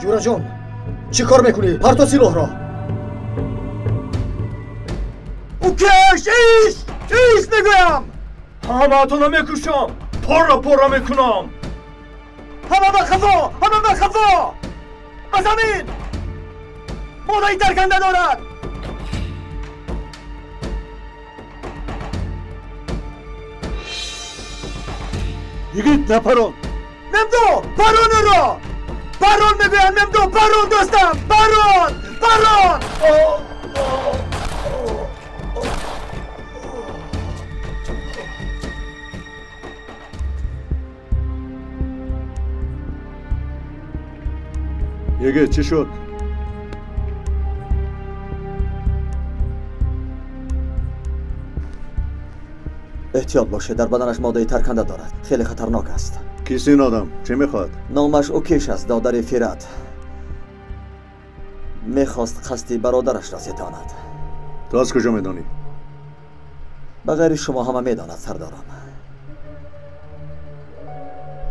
Ҷӯраҷон, чӣ кор мекунӣ? Парто силоҳро. Укеш, иш! Иш мегӯям! Ҳамаатонро мекушам, пора пора мекунам. Ҳама ба хафо! Ҳама ба хафо! Ба замин! Модаи тарканда дорад! Йигит, напарон! Мемдо, парон ӯро! Парон мегӯям, Мемдо, парон дӯстам! Парон! Парон! Йигит, чӣ шуд? Эҳтиёт бошед, дар баданаш моддаи тарканда дорад. Хеле хатарнок аст. Кист ин одам? Чӣ мехоҳад? Номаш Укеш аст, додари Фират. Мехост қасди бародарашро ситонад. Ту аз куҷо медонӣ? Ба ғайри шумо ҳама медонад, сардорам.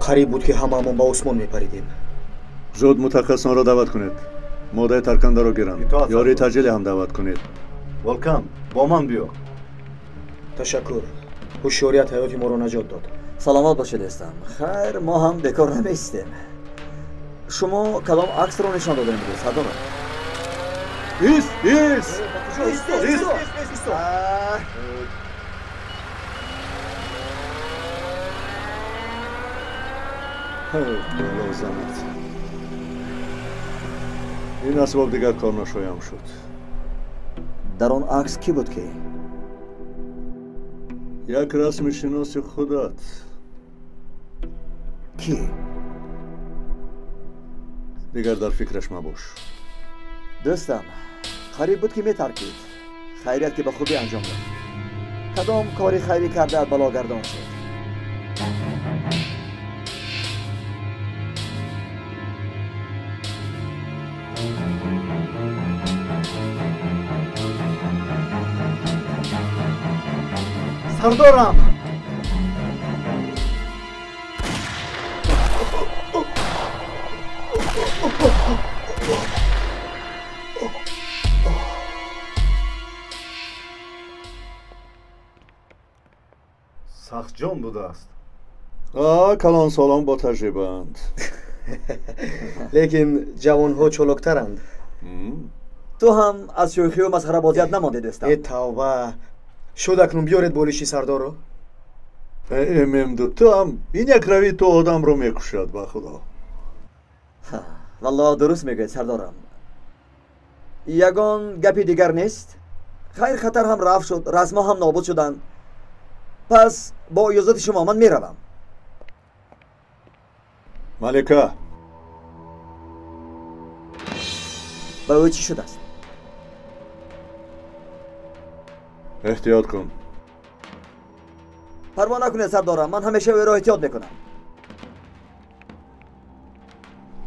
Қариб буд, ки ҳамаамон ба осмон мепаридем. Зуд мутахассисонро даъват кунед. Моддаи таркандаро гиранд. Ёрии таъҷилӣ ҳам даъват кунед. Волкан, бо ман биё. Ташаккур. Ҳушёрият ҳаёти моро наҷот дод. Саломат бошед, дӯстам. Хайр, мо ҳам бекор намеистем. Шумо кадом аксро нишон додем имрӯз, сардорам? Ис, ис! Ис! Мулозамат. Ин асбоб дигар корношоям шуд. Дар он акс кӣ буд ки? Як расми шиноси худат. Кӣ? Дигар дар фикраш мабош. Дӯстам, қариб буд ки метаркид. Хайрият ки ба хубӣ анҷом дод. Кадом кори хайрӣ кардаат балогардон шуд? Сардорам! Сахтҷон будааст. Калонсолон бо таҷрибаанд. Лекин ҷавонҳо чолоктаранд. Ту ҳам аз шӯхию масхарабозият намондӣ, дӯстам. Э, тавба! Шуд, акнун биёред болиши сардорро. Э, Мемду, ту ҳам ин як рави ту одамро мекушад, ба худо. Валлоҳ, дуруст мегӯед, сардорам. Ягон гапи дигар нест? Хайр, хатар ҳам рафт шуд, расмҳо ҳам нобуд шуданд. Пас бо иҷозати шумо ман меравам. Малика! Ба ӯ чӣ шудааст? Эҳтиёт кун. Парво накунед, сардорам, ман ҳамеша ӯро эҳтиёт мекунам.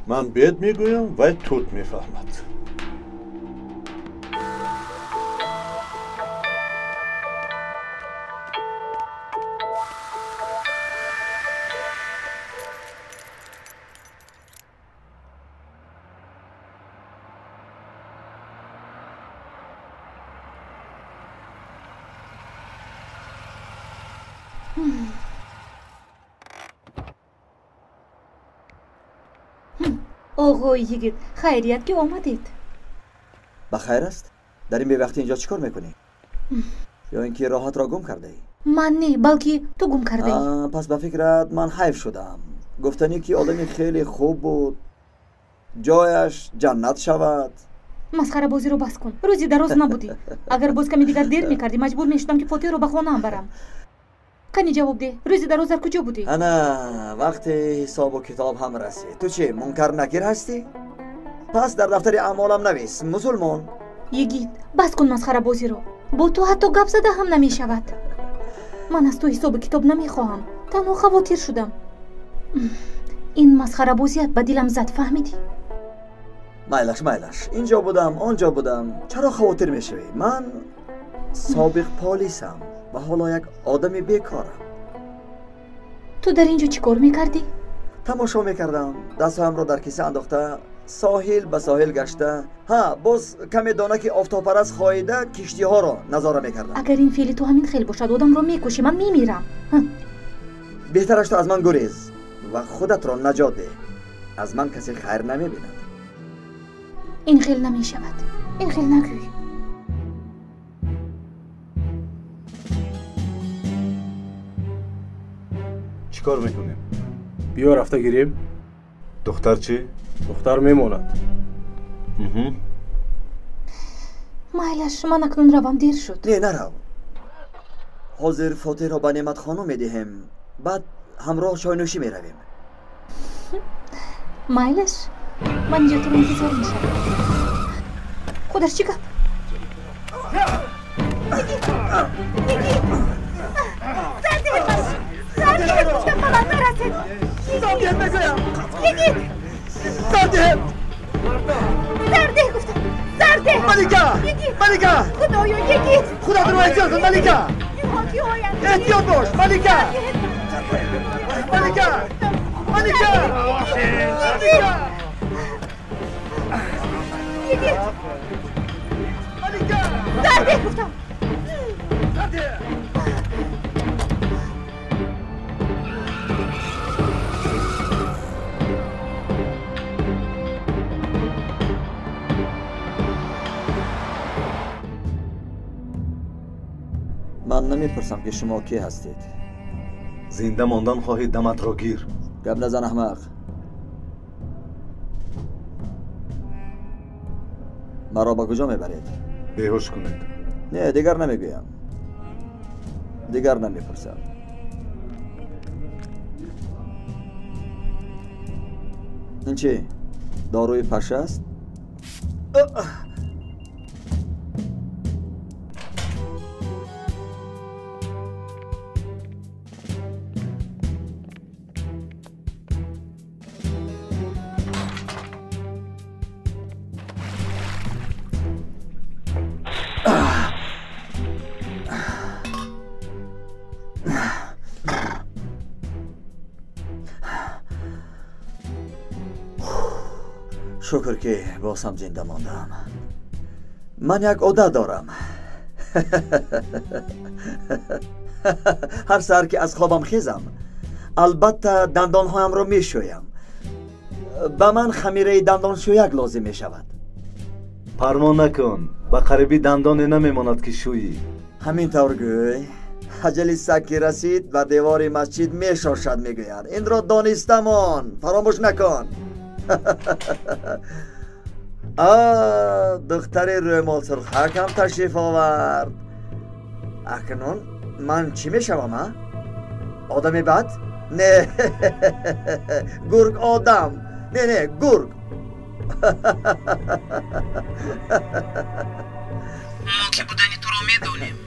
Ман бед мегӯям, вай тут мефаҳмад. Оғои йигит, хайрият ки омадед. Ба хайр аст? Дар ин бевақтӣ инҷо чӣ кор мекунӣ? Ё ин ки роҳатро гум кардаӣ? Ман не, балки ту гум кардаӣ. Пас ба фикрат ман ҳайф шудам. Гуфтанӣ ки одами хеле хуб буд, ҷояш ҷаннат шавад. Масхарабозиро бас кун. Рӯзи дароз набудӣ. Агар боз ками дигар дер мекардӣ, маҷбур мешудам ки Фотиҳро ба хонаам барам. Кани ҷавоб деҳ, рӯзи дароз дар куҷо будӣ? Ана, вақти ҳисобу китоб ҳам расид. Ту чӣ, мункар накир ҳастӣ? Пас дар дафтари аъмолам навис, мусулмон. Йигит, бас кун масхарабозиро. Бо ту ҳатто гап зада ҳам намешавад. Ман аз ту ҳисобу китоб намехоҳам. Танҳо хавотир шудам. Ин масхарабозият ба дилам зад, фаҳмидӣ? Майлаш, майлаш. Инҷо будам, онҷо будам. Чаро хавотир мешавӣ? Ман собиқ полисам ва ҳоло як одами бекорам. Ту дар ин ҷо чӣ кор мекардӣ? Тамошо мекардам. Дастҳоямро дар киса андохта Соҳил ба соҳил гашта, ҳа, боз каме донаки офтобпараст хоида киштиҳоро назора мекардам. Агар ин феъли ту ҳамин хел бошад, одамро мекушӣ, ман мемирам. Беҳтараш ту аз ман гурез ва худатро наҷот деҳ. Аз ман касе хайр намебинад. Ин хел намешавад. Ин хел нагӯй. Чӣ кор мекунем? Биё рафта гирем. Духтар чӣ? Духтар мемонад. Майлаш, ман акнун равам, дер шуд. Не, нарав. Ҳозир Фотиҳро ба Неъматхонум медиҳем, баъд ҳамроҳ чойнӯшӣ меравем. Майлаш, ман инҷо туро интизор мешавам. Худаш чӣ гап? Йигит! Зардеҳ! Зардеҳ гуфтам! Зардеҳ! Малика! Малика! Худоё, йигит! Худатро эҳтиёт кун, Малика! Эҳтиёт бош, Малика! Малика! Малика! Йигит! Малика! Зардеҳ гуфтам! Зардеҳ! Ман намепурсам ки шумо кӣ ҳастед. Зинда мондан хоҳӣ, даматро гир. Гап назан, аҳмақ. Маро ба куҷо мебаред? Беҳуш кунед. Не, дигар намегӯям. Дигар намепурсам. Ин чӣ? Доруи паша аст? Шукр ки боз ҳам зинда мондаам. Ман як одат дорам. Ҳар саҳар ки аз хобам хезам, албатта дандонҳоямро мешӯям. Ба ман хамираи дандоншӯяк лозим мешавад. Парво накун, ба қарибӣ дандоне намемонад ки шӯӣ. Ҳамин тавр гӯй. Аҷали саг ки расид, ба девори масҷид мешошад, мегӯянд. Инро донистамон, фаромӯш накун. Духтари рӯмолсурхак ҳам ташриф овард. Акнун ман чӣ мешавам, а? Одами бад? Не, гург одам. Не, не, гург. Мо ки будани туро медонем.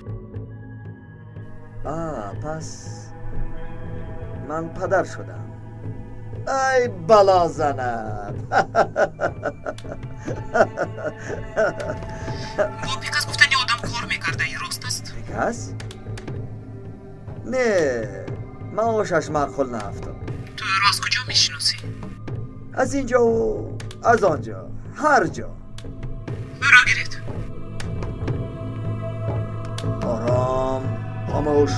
Пас ман падар шудам. Ай бало занад. Бо Пикас гуфтани одам кор мекардаи, рост аст? Пикас? Не, маошаш маъқул наафтод. Ту ӯро аз куҷо мешиносӣ? Аз ин ҷову аз он ҷо, ҳар ҷо. Ӯро гиред. Ором, хомӯш.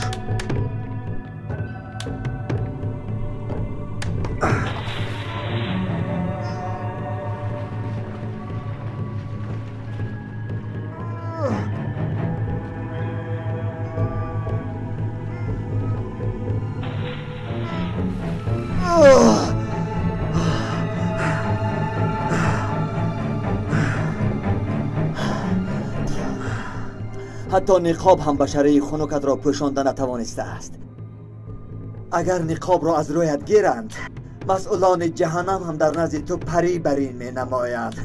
Ҳатто ниқоб ҳам башараи хунукатро пӯшонда натавонистааст. Агар ниқобро аз рӯят гиранд, масъулони ҷаҳаннам ҳам дар назди ту парӣ барин менамоянд.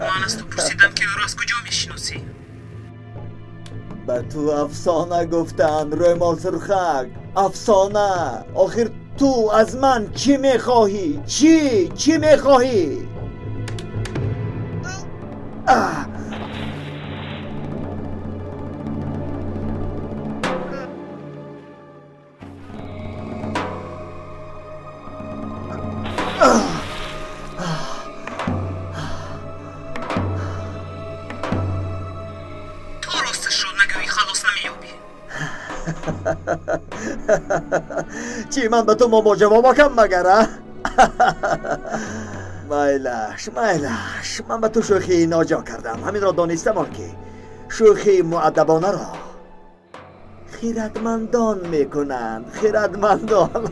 Ман аз ту пурсидам ки ӯро аз куҷо мешиносӣ? Ба ту афсона гуфтанд, рӯмолсурхак. Афсона. Охир ту аз ман чӣ мехоҳӣ? Чӣ? Чӣ мехоҳӣ? Чӣ, ман ба ту момоҷавобакам магар, а? Майлаш, майлаш, ман ба ту шӯхии ноҷо кардам. Ҳаминро донистамон, ки шӯхии муаддабонаро хиратмандон мекунанд, хиратмандон.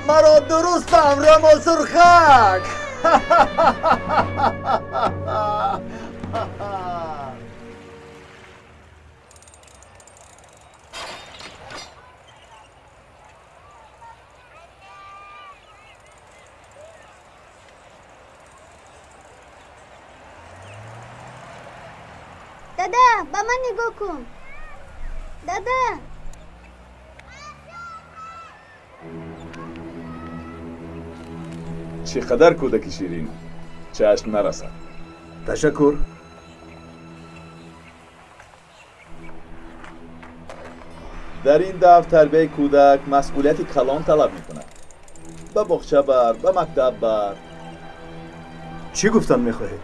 Маро дуруст фаҳм, Рамол Сурхак. Дада, ба ман нигоҳ кун. Дада. Чӣ қадар кӯдаки ширин, чашм нарасад. Ташаккур. Дар ин давр тарбияи кӯдак масъулияти калон талаб мекунад. Ба боғча бар, ба мактаб бар. Чӣ гуфтан мехоҳед?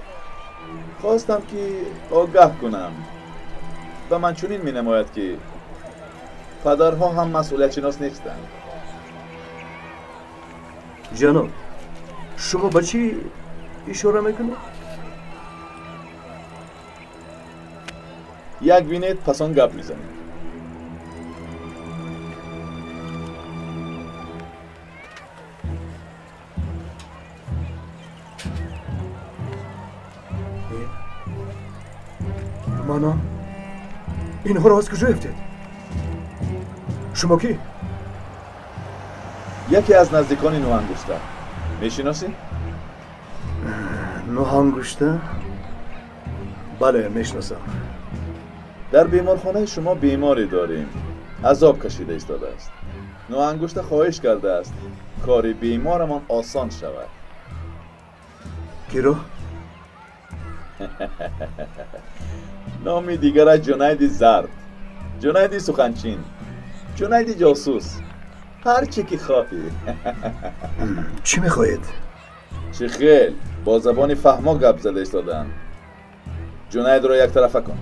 Хостам, ки огаҳ кунам. Ба ман чунин менамояд, ки падарҳо ҳам масъулиятшинос нестанд. Ҷаноб, шумо ба чӣ ишора мекунед? Як бинед, пас он гап мезанем. Манам инҳоро аз куҷо ёфтед? Шумо кӣ? Яке аз наздикони Нӯҳангушта. Мешиносӣ? Нӯҳангушта? Бале, мешиносам. Дар беморхонаи шумо беморе дорем. Азоб кашида истодааст. Нӯҳангушта хоҳиш кардааст, кори беморамон осон шавад. Киро? Номи дигараш Ҷунайди Зард, Ҷунайди Суханчин, Ҷунайди ҷосус. Ҳар чӣ ки хоҳӣ. Чӣ мехоҳед? Чӣ хел бо забони фаҳмо гап зада истодаам. Ҷунайдро яктарафа кун.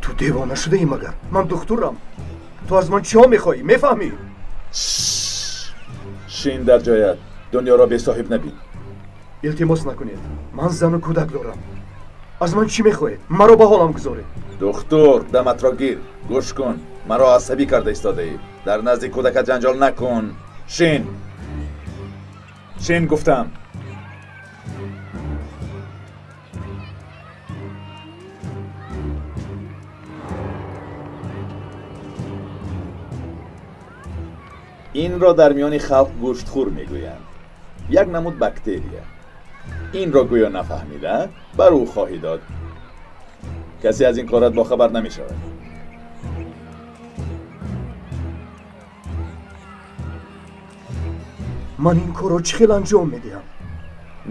Ту девона шудаӣ магар? Ман духтурам. Ту аз ман чиҳо мехоҳӣ? Мефаҳмӣ? Шин дар ҷоят, дунёро бесоҳиб набин. Илтимос накунед. Ман зану кӯдак дорам. Аз ман чӣ мехоҳед? Маро ба ҳолам гузоред. Духтур, даматро гир. Гӯш кун, маро асабӣ карда истодаӣ. Дар назди кӯдакат ҷанҷол накун. Шин, шин гуфтам. Инро дар миёни халқ гӯштхӯр мегӯянд. Як намуд бактерия. Инро гӯё нафаҳмида бар ӯ хоҳӣ дод. Касе аз ин корат бохабар намешавад. Ман ин корро чӣ хел анҷом медиҳам?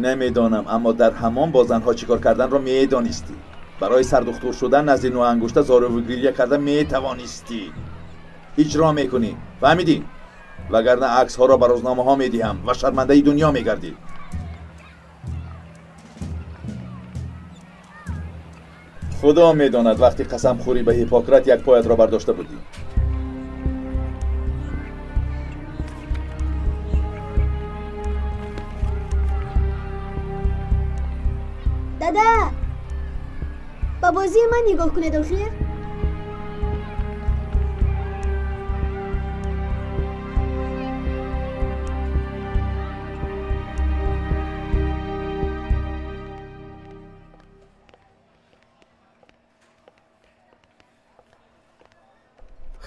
Намедонам, аммо дар ҳамон бо занҳо чӣ кор карданро медонистӣ. Барои сардухтур шудан назди Нӯҳангушта зоруву гиря карда метавонистӣ. Иҷро мекунӣ, фаҳмидӣ? Вагарна аксҳоро ба рӯзномаҳо медиҳам ва шармандаи дунё мегардӣ. Худо медонад, вақти қасамхӯрӣ ба Ҳиппократ як поятро бардошта будӣ. Дада, ба бозии ман нигоҳ кунед охир.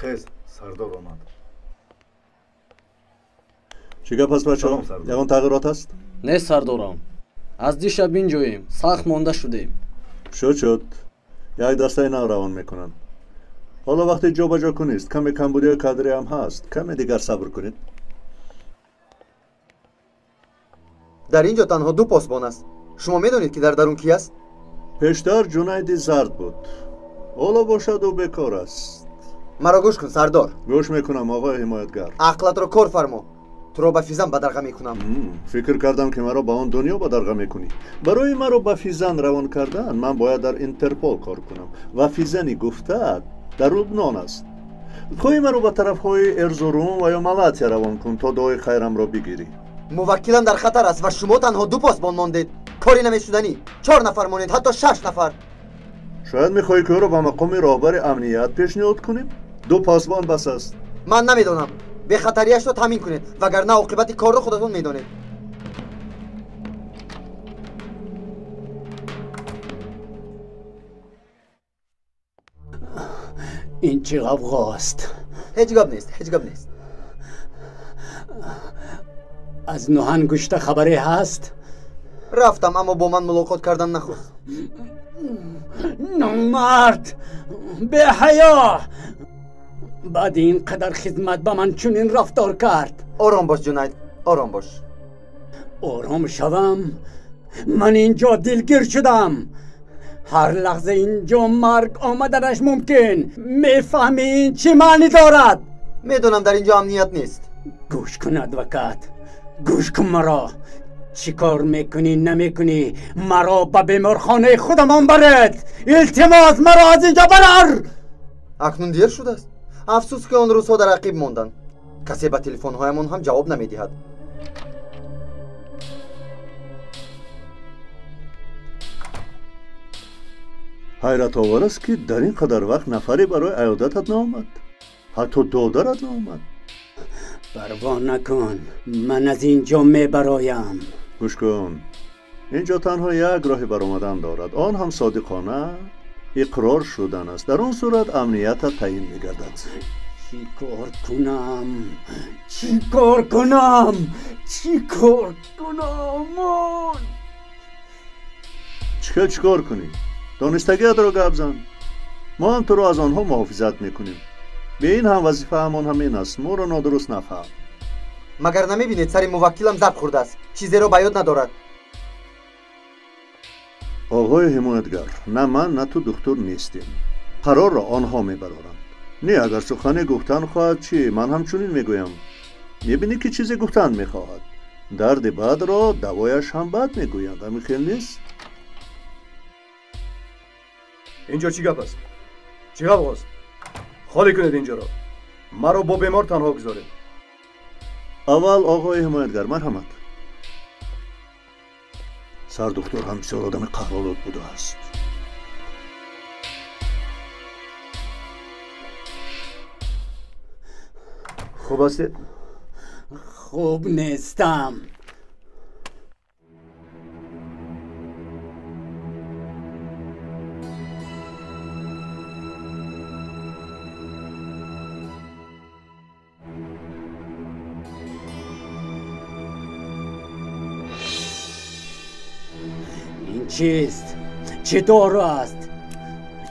Хез, сардор омад. Чӣ гап аст, бачаҳо? Ягон тағйирот аст? Не, сардорам. Аз дишаб инҷоем, сахт монда шудем. Шуд, шуд. Як дастаи нав равон мекунанд. Ҳоло вақти ҷобаҷо кунист. Каме камбудиҳои кадрӣ ҳам ҳаст. Каме дигар сабр кунед. Дар ин ҷо танҳо ду посбон аст. Шумо медонед, ки дар дарун кӣ аст? Пештар Ҷунайди Зард буд. Ҳоло бошад, ӯ бекор аст. Маро гӯш кун, сардор. Гӯш мекунам, оғои ҳимоятгар. Ақлатро кор фармо. Туро ба физан бадарға мекунам. Фикр кардам, ки маро ба он дунё бадарға мекунӣ. Барои маро ба физан равон кардан ман бояд дар Интерпол кор кунам ва физани гуфтаат дар Лубнон аст. Хоҳӣ маро ба тарафҳои Эрзурум ва ё Малатия равон кун, то дуои хайрамро бигирӣ. Муваккилам дар хатар аст ва шумо танҳо 2 посбон мондед. Кори намешуданӣ. 4 нафар монед, ҳатто 6 нафар. Шояд мехоҳӣ, ки ӯро ба мақоми роҳбари амният пешниҳод кунем? 2 посбон бас аст. Ман намедонам. Бехатарияшро таъмин кунед, вагарна оқибати корро худатон медонед. Ин чӣ ғавғост? Ҳеҷ гап нест, ҳеҷ гап нест. Аз Нӯҳангушта хабаре ҳаст? Рафтам, аммо бо ман мулоқот кардан нахост. Номард, беҳаё! Баъди ин қадар хизмат ба ман чунин рафтор кард. Ором бош, Ҷунайд, ором бош. Ором шавам? Ман инҷо дилгир шудам. Ҳар лаҳза инҷо марг омаданаш мумкин. Мефаҳмӣ ин чӣ маънӣ дорад? Медонам, дар инҷо амният нест. Гӯш кун, адвокат, гӯш кун маро. Чӣ кор мекунӣ, намекунӣ, маро ба беморхонаи худамон баред. Илтимос, маро аз инҷо барар. Акнун дер шудааст. Афсӯс, ки он рӯзҳо дар ақиб монданд. Касе ба телефонҳоямон ҳам ҷавоб намедиҳад. Ҳайратовар аст, ки дар ин қадар вақт нафаре барои аёдатат наомад. Ҳатто додарат наомад. Парво накун, ман аз ин ҷо мебароям. Гӯш кун, инҷо танҳо як роҳи баромадан дорад, он ҳам содиқона иқрор шудан аст. Дар он сурат амниятат таъин мегардад. Чӣ кор кунам? Чӣ кор кунам? Чӣ кор кунам? Чӣ хел чӣ кор кунӣ? Донистагиятро гап зан. Мо ҳам туро аз онҳо муҳофизат мекунем. Бе ин ҳам вазифаамон ҳамин аст. Моро нодуруст нафаҳм. Магар намебинед, сари муваккилам зарб хӯрдааст, чизеро ба ёд надорад. Оғои ҳимоятгар, на ман, на ту духтур нестем. Қарорро онҳо мебароранд. Не, агар сухане гуфтан хоҳад, чӣ? Ман ҳамчунин мегӯям. Мебинӣ, ки чизе гуфтан мехоҳад. Дарди бадро давояш ҳам бад мегӯянд. Ҳамин хел нест? Инҷо чӣ гап аст? Чӣ ғавғост? Холӣ кунед инҷоро. Маро бо бемор танҳо гузоред. Аввал оғои ҳимоятгар, марҳамат. Сардухтур ҳам бисёр одами қаҳролуд будааст. Хуб ҳастед? Хуб нестам. Ин чист? Чӣ дору аст?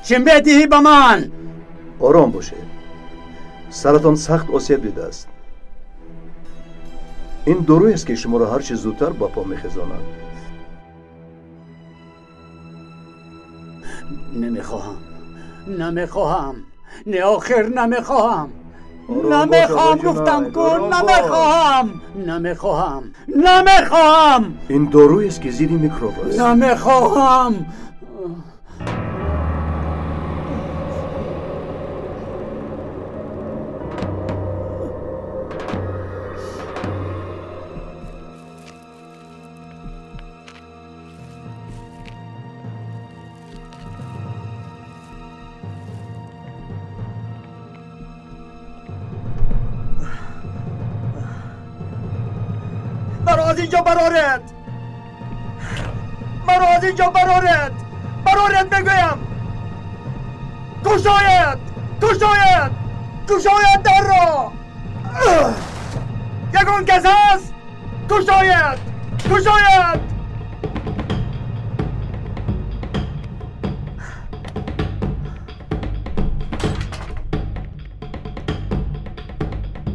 Чӣ медиҳӣ ба ман? Ором бошед. Саратон сахт осеб дидааст. Ин доруест, ки шуморо ҳарчи зудтар ба по мехезонад. Намехоҳам, намехоҳам, не, охир намехоҳам. Намехоҳам, гуфтам ку, намехоҳам, намехоҳам, намехоҳам. Ин доруест, ки зидди микроб аст. Намехоҳам. Маро аз инҷо бароред! Маро аз инҷо бароред! Бароред, мегӯям! Кушоед! Кушоед! Кушоед дарро! Ягон кас ҳаст? Кушоед! Кушоед!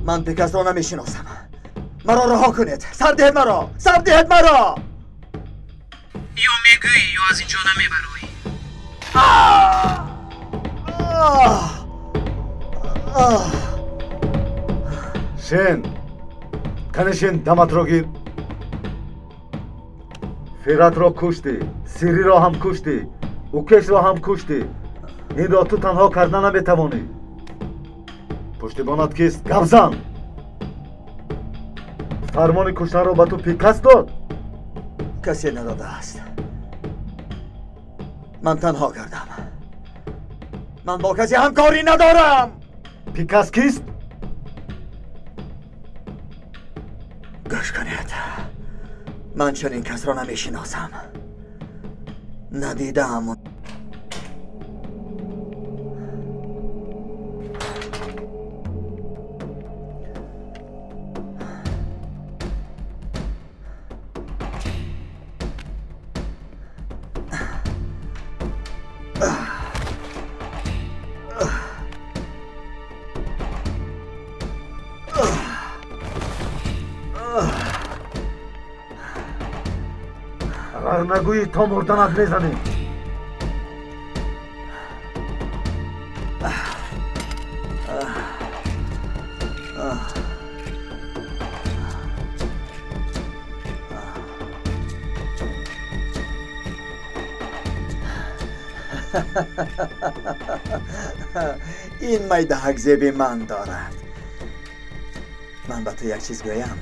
Ман Пикасро намешиносам. Маро раҳо кунед! Сар диҳед маро! Сар диҳед маро! Ё мегӯӣ, ё аз инҷо намебароӣ. Шен, канешин, даматро гир. Фиратро куштӣ, Сириро ҳам куштӣ, Укешро ҳам куштӣ. Инро ту танҳо карда наметавонӣ. Пуштибонат кист? Гап зан! Фармони куштанро ба ту Пикас дод? Касе надодааст. Ман танҳо кардам. Ман бо касе ҳамкорӣ надорам. Пикас кист? Гӯш кунед. Ман чунин касро намешиносам. Надидаам. Агар нагӯӣ то мурданат мезанем. Ин майдаҳак зеби ман дорад. Ман ба ту як чиз гӯям.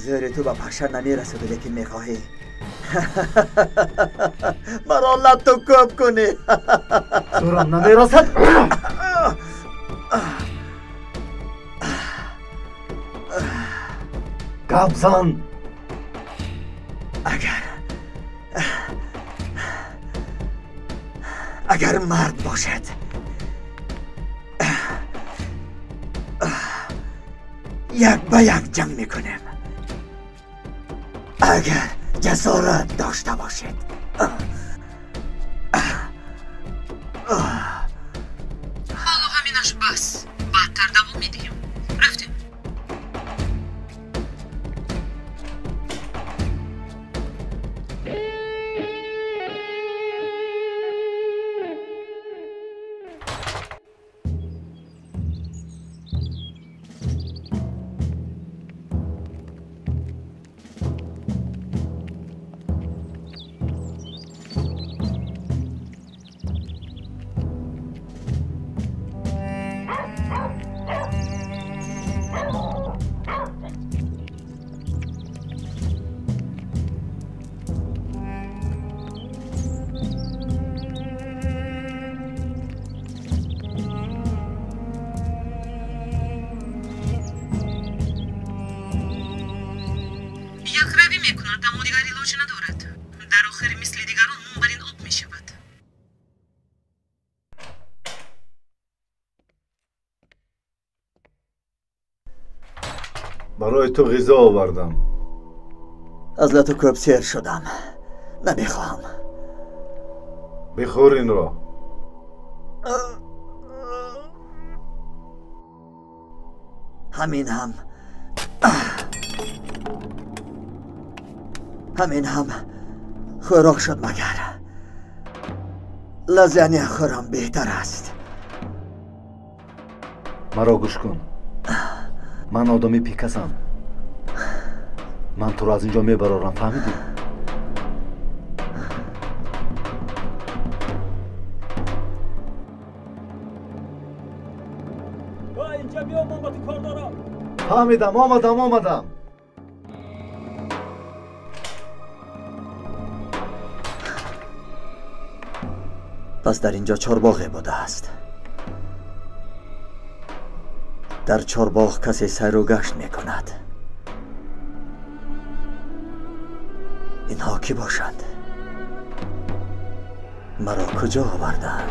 Зӯри ту ба паша намерасаду, лекин мехоҳӣ маро латту кӯб кунӣ. Зӯрам намерасад. Гап зан. Агар мард бошад, як ба як ҷанг мекунем. Агар ҷасорат дошта бошед. Ҳоло ҳаминаш бас. Баъдтар давом медиҳем. Рафтем. Якравӣ мекунад, аммо дигар илоҷ надорад. Дар охир мисли дигарон мун бар ин об мешавад. Барои ту ғизо овардам. Аз лату кӯб сер шудам. Намехоҳам. Бихӯр инро. Ҳамин ҳам хӯрок шуд магар. Лазания хӯрам беҳтар аст. Маро гӯш кун. Ман одами Пикасам. Ман туро аз ин ҷо мебарорам, фаҳмидӣ? Инҷа биё, ман ба ту кор дорам. Фаҳмидам, омадам, омадам. Пас дар инҷо чорбоғе будааст. Дар чорбоғ касе сайру гашт мекунад. Инҳо кӣ бошанд? Маро куҷо овардаанд?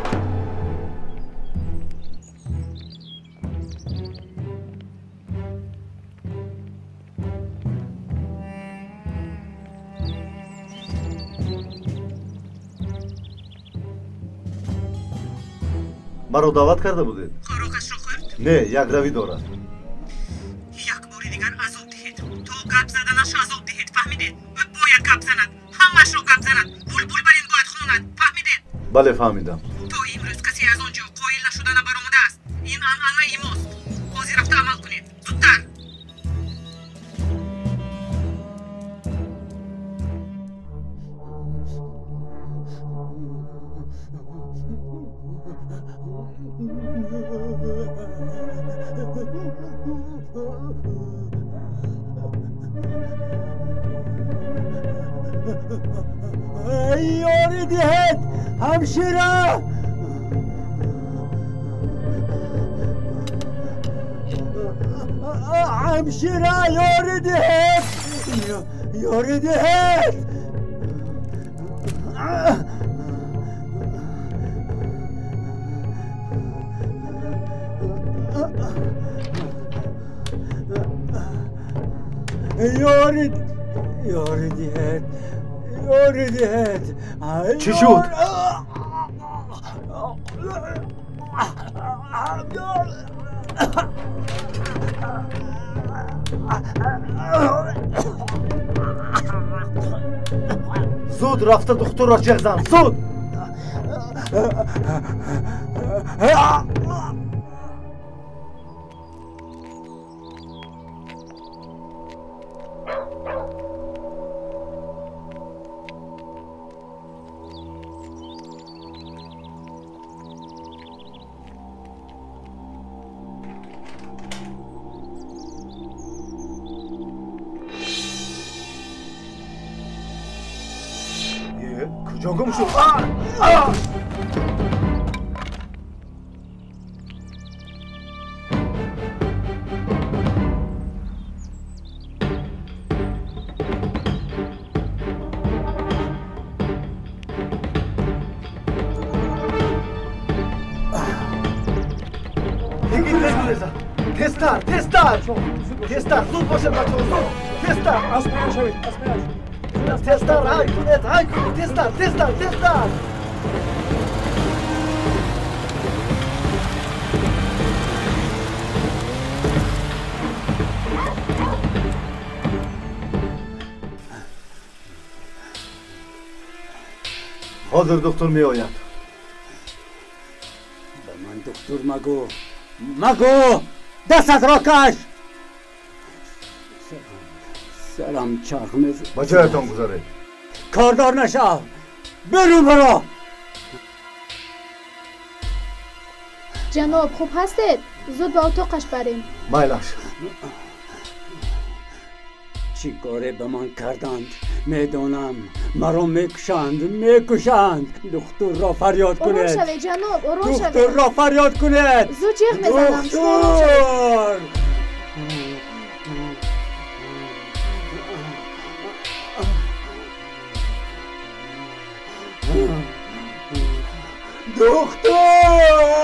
Маро даъват карда будед? Хӯрокашро хӯрд? Не, якравӣ дорад. Як бори дигар азоб диҳед. То гап заданаш азоб диҳед, фаҳмидед? Ӯ бояд гап занад, ҳамашро гап занад. Булбул бар ин бояд хонад, фаҳмидед? Бале, фаҳмидам. То имрӯз касе аз он ҷо қоил нашуда набаромадааст. Ин анъанаи мост. Ҳозир рафта амал кунед. Зудтар. Ёри диҳед, ҳамшира! Ҳамшира, ёри диҳед! Ёри диҳед! Ёри ёри диҳед! Ёри диҳед! Чӣ шуд? Зуд рафта духтурро ҷеғ зан, зуд! Куҷо гум шуд? Тезтар, тезтар, тезтар, зуд бошед, бачаҳо, зуд, тезтар, тезтар, ҳай кунед, ҳай кунед, тезтар, тезтар, тезтар. Ҳозир духтур меояд. Ба ман духтур магӯ, магӯ! Дастатро каш! Сарам чарх мезанад. Ба ҷоятон гузаред. Кордор нашав! Берун биро! Ҷаноб, хуб ҳастед? Зуд ба утоқаш барем. Майлаш. Чӣ коре ба ман карданд? Медонам, маро мекушанд, мекушанд. Духтурро фарёд кунед. Ором шавед, ҷаноб, ором шавед. Духтурро фарёд кунед. Зуд ҷеғ мезанам. Духтур! Духтур!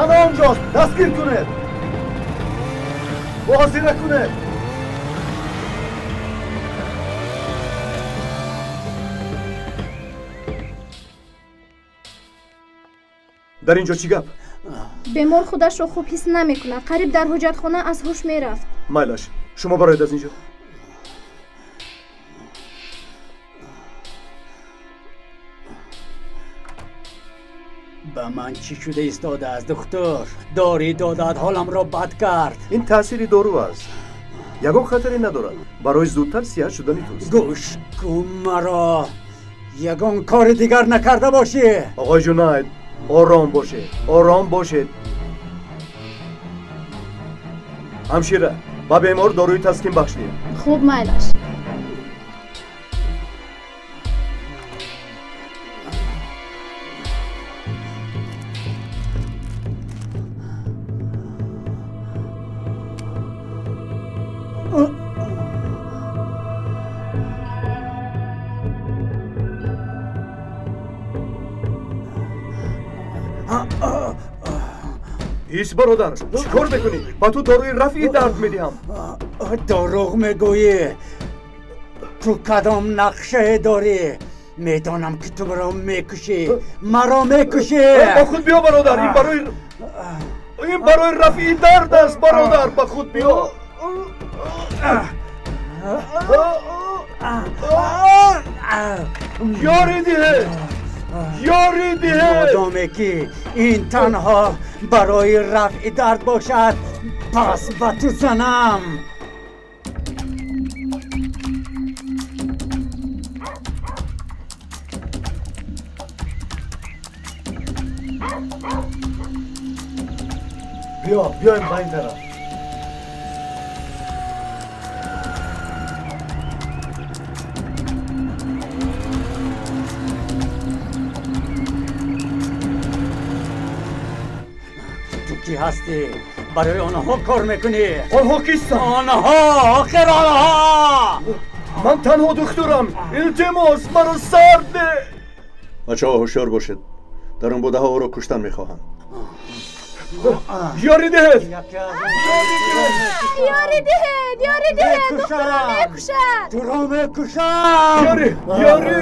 Ана онҷост, дастгир кунед, муҳосира кунед. Дар ин ҷо чӣ гап? Бемор худашро хуб ҳис намекунад. Қариб дар ҳоҷатхона аз ҳуш мерафт. Майлаш, шумо бароед аз ин ҷо. Ба ман чӣ шуда истодааст, духтур? Дори додад, ҳоламро бад кард. Ин таъсири дору аст. Ягон хатаре надорад. Барои зудтар сиҳат шудани туст. Гӯш кун маро. Ягон кори дигар накарда бошӣ. Оғои Ҷунайд, ором бошед, ором бошед. Ҳамшира, ба бемор доруи таскин бахшидем. Хуб, майлаш. Ис бародар, чӣ кор мекунӣ? Ба ту доруи рафъи дард медиҳам. Дурӯғ мегӯӣ. Ту кадом нақшае дорӣ? Медонам ки ту маро мекушӣ, маро мекушӣ. Ба худ биё бародар, ин барои рафъи дард аст бародар, ба худ биё. Ёрӣ диҳед, ёрӣ диҳед. Модоме ки ин танҳо барои рафъи дард бошад, пас ба ту занам. Биё, биёем ба ин тараф. Ту кӣ ҳастӣ? Барои онҳо кор мекунӣ? Онҳо кистанд? Онҳо, охир онҳо. Ман танҳо духтурам. Илтимос, маро сар деҳ. Бачаҳо ҳушёр бошед. Дар он будаҳо ӯро куштан мехоҳанд. Ёрӣ диҳед! Ёрӣ диҳед! Ёрӣ диҳед! Духтурро мекушад! Туро мекушам! Ёрӣ! Ёрӣ!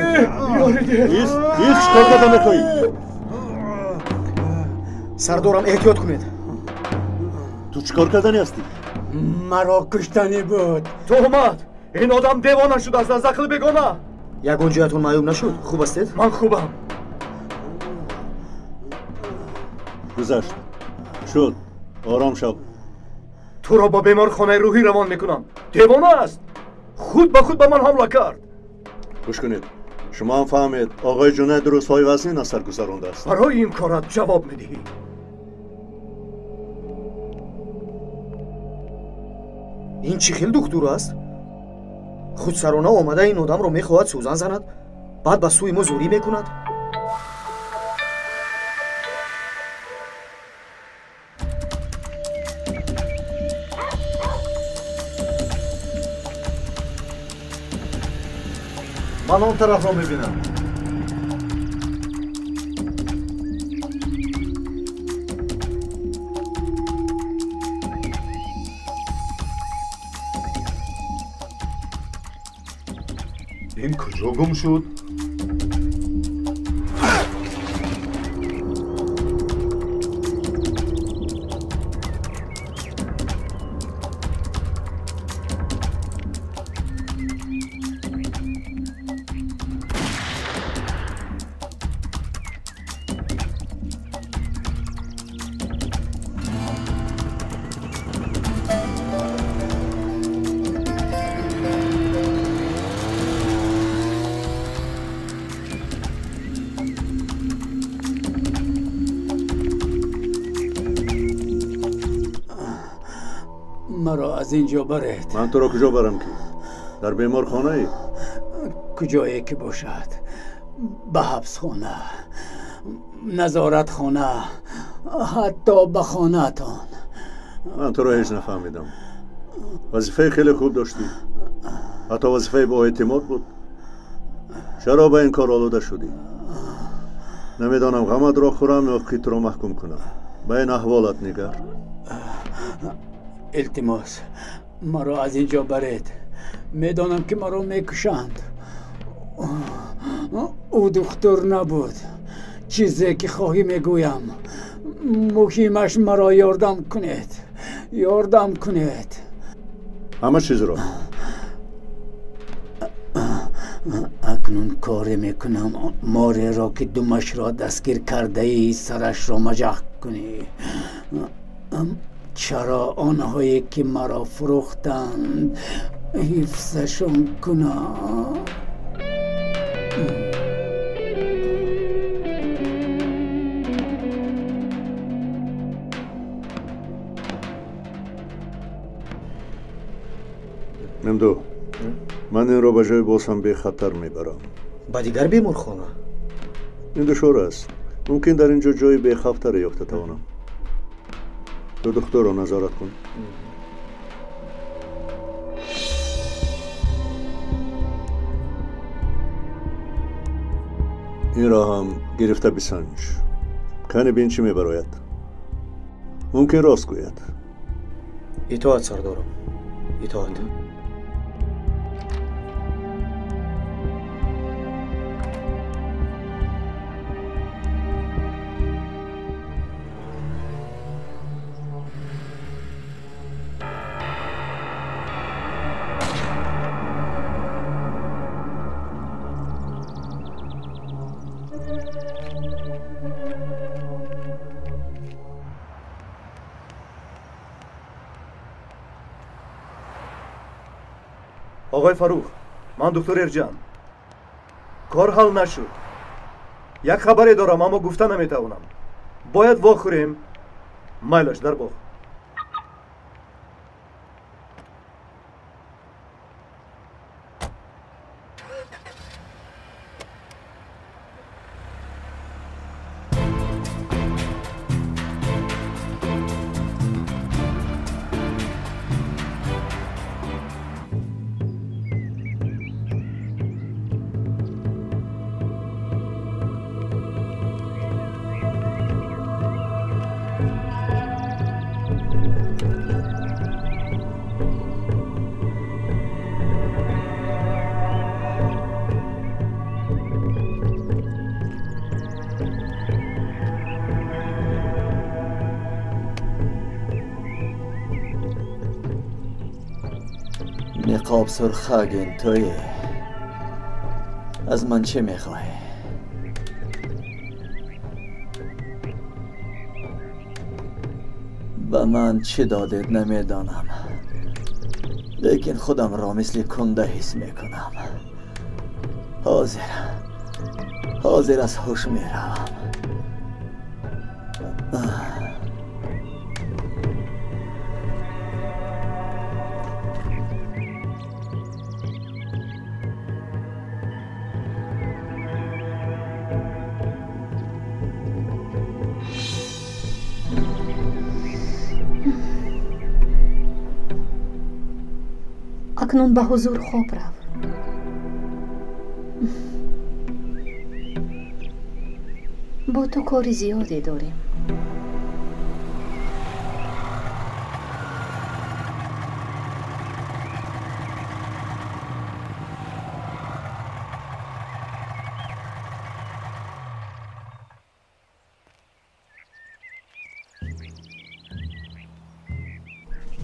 Ёрӣ диҳед! Ист! Ист! Чикор карда мехоҳӣ? Сардорам, эҳтиёт кунед. Ту чикор кардани ҳастӣ? Маро куштанӣ буд. Туҳмат! Ин одам девона шудааст, аз ақл бегона. Ягон ҷоятон маъюб нашуд? Хуб ҳастед? Ман хубам. Гузашт. Шуд. Ором шав. Туро ба беморхонаи рӯҳӣ равон мекунам. Девона аст. Худ ба худ ба ман ҳамла кард. Гӯш кунед. Шумо ҳам фаҳмед, оғои Ҷунайд рӯзҳои вазнин аз сар гузарондааст. Барои ин корат ҷавоб медиҳӣ. Ин чӣ хел духтур аст? Худсарона омада ин одамро мехоҳад сӯзан занад, баъд ба сӯи мо зӯрӣ мекунад. Ман он тарафро мебинам. Ин куҷо гум шуд? Маро аз ин ҷо баред. Ман туро куҷо барам ки? Дар беморхонаи? Куҷое ки бошад. Ба ҳабсхона, назоратхона, ҳатто ба хонаатон. Ман туро ҳеҷ нафаҳмидам. Вазифаи хеле хуб доштӣ. Ҳатто вазифаи боэътимод буд. Чаро ба ин кор олуда шудӣ? Намедонам ғаматро хӯрам ё ки туро маҳкум кунам. Ба ин аҳволат нигар. Илтимос, маро аз ин ҷо баред. Медонам ки маро мекушанд. Ӯ духтур набуд. Чизе ки хоҳӣ мегӯям. Муҳимаш маро ёрдам кунед. Ёрдам кунед. Ҳама чизро. Акнун коре мекунам, мореро ки думашро дастгир кардаӣ, сарашро маҷақ кунӣ. Чаро онҳое ки маро фурӯхтанд ҳифзашон кунам? Мемду, ман инро ба ҷои боз ҳам бехатар мебарам. Ба дигар беморхона? Ин душвор аст. Мумкин дар ин ҷо ҷои бехавфтаре ёфта тавонам. Ту духтурро назорат кун. Инро ҳам гирифта бисанҷ. Кани бин чӣ мебарояд. Мумкин рост гӯяд. Итоат, сардорам, итоат. Оғои Фаррух, ман доктор Эрҷан. Кор ҳал нашуд. Як хабаре дорам, аммо гуфта наметавонам. Бояд вохӯрем. Майлаш дар боғ. نقاب سرخاگین توی از من چه میخواهی؟ به من چه دادید نمیدانم، لیکن خودم را مثل کنده حس میکنم. حاضر از هوش میروم. Акнун ба ҳузур хоб рав. Бо ту кори зиёде дорем.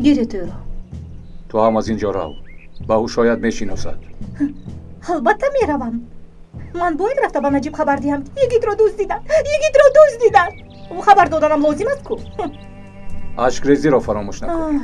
Гиред ӯро. Ту ҳам аз ин ҷо рав. Ба ӯ шояд мешиносад. Албатта меравам. Ман бояд рафта ба Наҷиб хабар диҳам. Йигитро дуздиданд, йигитро дуздиданд. Ӯ хабар доданам лозим аст ку. Ашкрезиро фаромӯш накун.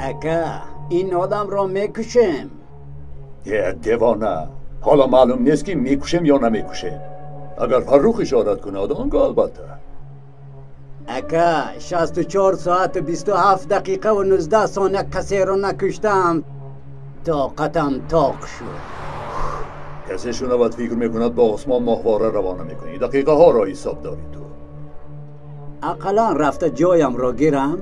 Ака, ин одамро мекушем. Э, девона, ҳоло маълум нест ки мекушем ё намекушем. Агар Фаррух ишорат кунад, он гоҳ албатта. Ака, 64 соату 27 дақиқаву 19 сония касеро накуштам, тоқатам тоқ шуд. Касе шунавад фикр мекунад ба осмон моҳвора равона мекунӣ. Дақиқаҳоро ҳисоб дорӣ ту. Ақаллан рафта ҷоямро гирам.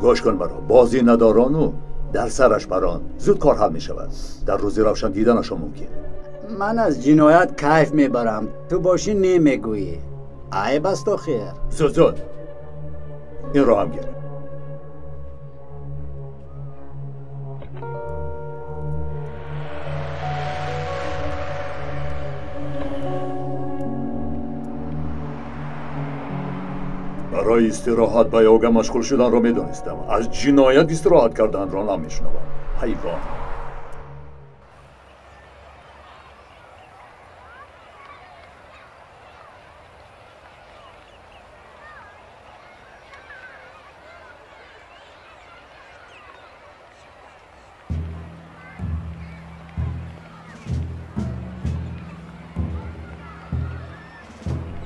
Гӯш кун маро, бозӣ надорону дар сараш парон. Зуд кор ҳал мешавад. Дар рӯзи равшан диданашон мумкин. Ман аз ҷиноят кайф мебарам. Ту бошӣ немегӯӣ. Айб аст охир. Зуд зуд инро ҳам гир. Барои истироҳат ба йога машғул шуданро медонистам. Аз ҷиноят истироҳат карданро намешунавам. Ҳайвон.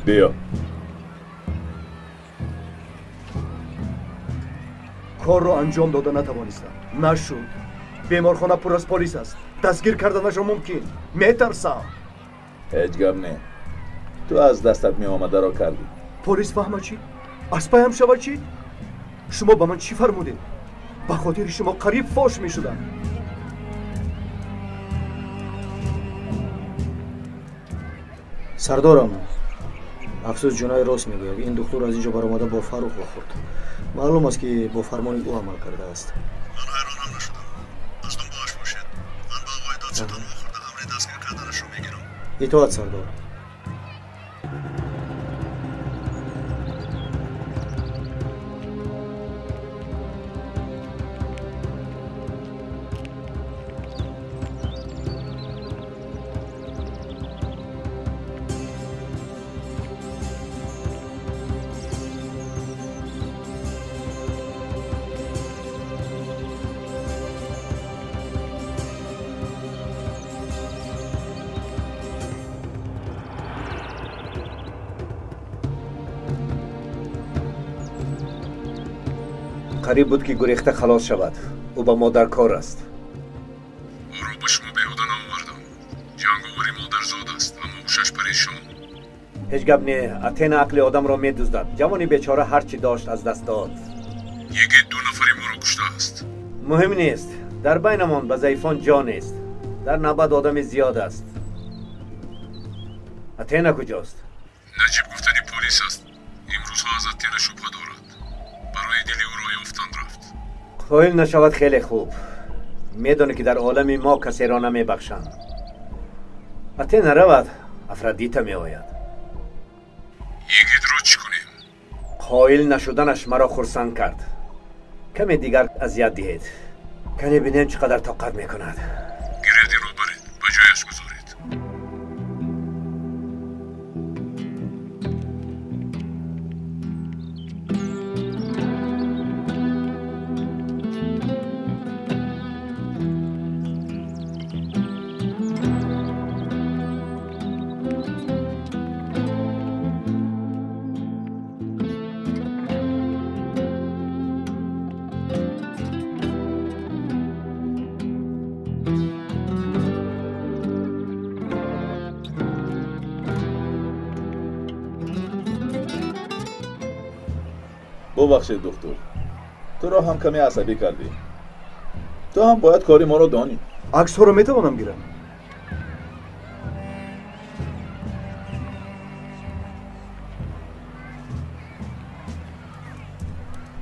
Биё. Корро анҷом дода натавонистам. Нашуд. Беморхона пур аз полис аст. Дастгир карданашон мумкин. Метарсам. Ҳеҷ гап не. Ту аз дастат меомадаро кардӣ. Полис фаҳма чӣ? Аз паям шава чӣ? Шумо ба ман чӣ фармудед? Ба хотири шумо қариб фош мешудам. Сардорам, афсӯс, Ҷунай рост мегӯяд. Ин духтур аз ин ҷо баромада бо Фаррух вохӯрд. Маълум аст, ки бо фармони ӯ амал кардааст. Ман ҳайронам нашудам. Аз дунболаш бошед. Ман ба оғои додситон вохӯрда амри дастгир карданашро мегирам. Итоат, сардор. Қариб буд, ки гурехта халос шавад. Ӯ ба мо дар кор аст. Ӯро ба шумо беҳуда наовардам. Ҷанговари модарзод аст, аммо ҳушаш парешон. Ҳеҷ гап не, Атена ақли одамро медуздад. Ҷавони бечора ҳар чӣ дошт, аз даст дод. Йигит ду нафари моро куштааст. Муҳим нест. Дар байнамон ба заифон ҷо нест. Дар навбат одами зиёд аст. Атена куҷост? Наҷиб гуфтани полис аст. Имрӯзҳо аз Атена шубҳа дорад. Барои дили ӯро ёфтан рафт. Қоил нашавад, хеле хуб. Медонӣ, ки дар олами мо касеро намебахшанд. Атена равад, Афродита меояд. Йигитро чӣ кунем? Қоил нашуданаш маро хурсанд кард. Каме дигар азият диҳед. Кане бинем, чӣ қадар тоқат мекунад. Гиред инро, баред, ба ҷояш гузоред. Бубахшед, духтур, туро ҳам каме асабӣ кардӣ. Ту ҳам бояд кори моро донӣ. Аксҳоро метавонам гирам?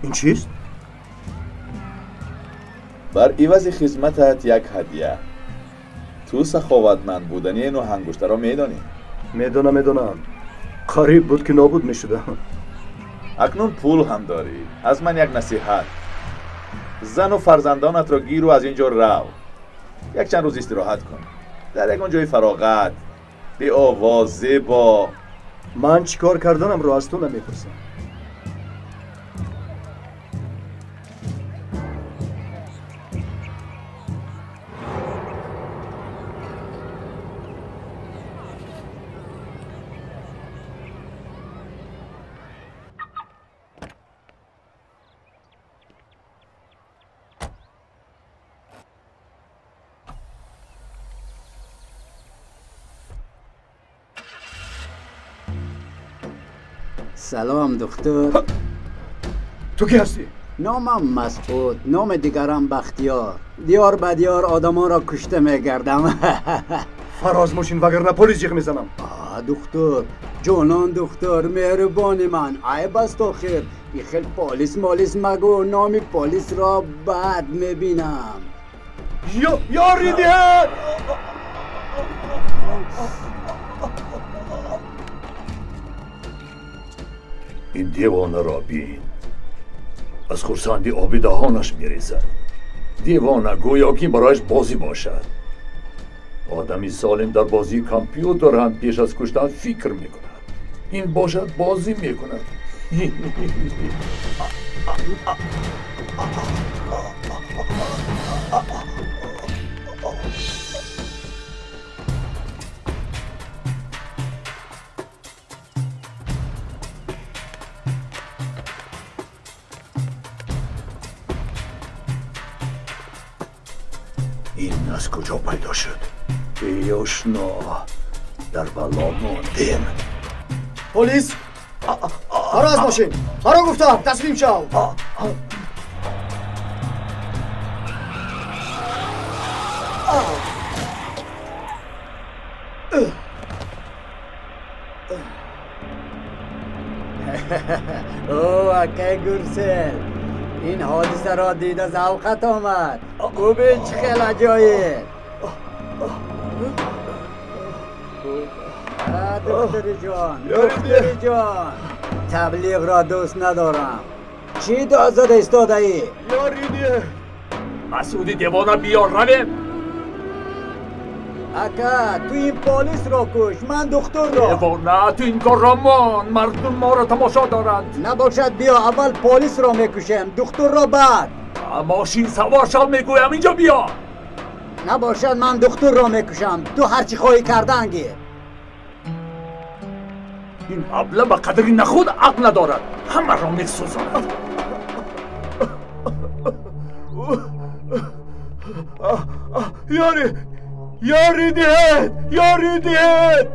Ин чист? Бар ивази хизматат як ҳадя. Ту саховатманд будани нӯҳангуштаро медонӣ. Медонам, медонам. Қариб буд, ки нобуд мешудам. Акнун пул ҳам дорӣ. Аз ман як насиҳат: зану фарзандонатро гиру аз ин ҷо рав. Якчанд рӯз истироҳат кун дар ягон ҷои фароғат, беовоз, зебо. Ман чӣ кор карданамро аз ту намепурсам. Салом, духтур. Ту кӣ ҳастӣ? Номам Масъуд, номи дигарам Бахтиёр. Диёр ба диёр одамонро кушта мегардам. Фароз мошин, вагарна полис ҷиғ мезанам. Духтур, ҷонон, духтур, меҳрубони ман, айб аст охир. И хел полис молис магӯ, номи полисро бад мебинам. Ёри диҳед! Ин девонаро бин, аз хурсандӣ оби даҳонаш мерезад. Девона, гӯё ки барояш бозӣ бошад. Одами солим дар бозии компютер ҳам пеш аз куштан фикр мекунад. Ин бошад, бозӣ мекунад. Ин аз куҷо пайдо шуд? Эй ошно, дар бало мондем. Полис, маро аз мошин, маро гуфтам, таслим шав. Акай Гурсел, ин ҳодисаро дида завқат омад. Бубин чӣ хел аҷоиб. Духтури ҷон, духтури ҷон, таблиғро дӯст надорам. Чӣ дод зада истодаӣ? Масуди девона, биё равем. Ака, ту ин полисро куш, ман духтурро. Девона, ту ин корро мон, мардум моро тамошо доранд. Набошад, биё аввал полисро мекушем, духтурро баъд. Мошин савор шав, мегӯям, инҷо биё. Набошад, ман духтурро мекушам, ту ҳар чӣ хоҳӣ кардан гир. Ин абла ба қадри нахуд ақл надорад, ҳамаро месӯзонад. Ёри, ёри диҳед, ёри диҳед.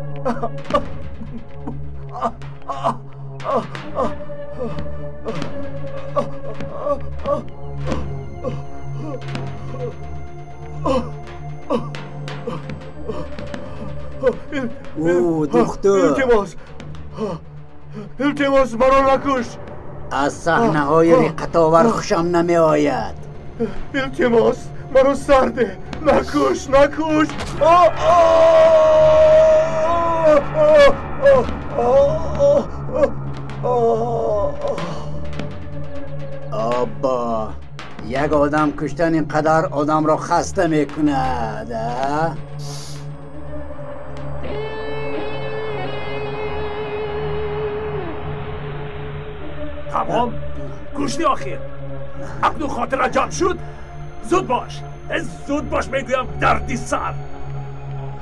Ӯ духтур, илтимос, илтимос, маро накуш. Аз саҳнаҳои риққатовар хушам намеояд. Илтимос, маро сар деҳ, накуш, накуш. Оббо, як одам куштан ин қадар одамро хаста мекунад. Тамом, кушти охир. Акнун хотира ҷамъ шуд. Зуд бош, зуд бош, мегӯям, дарди сар.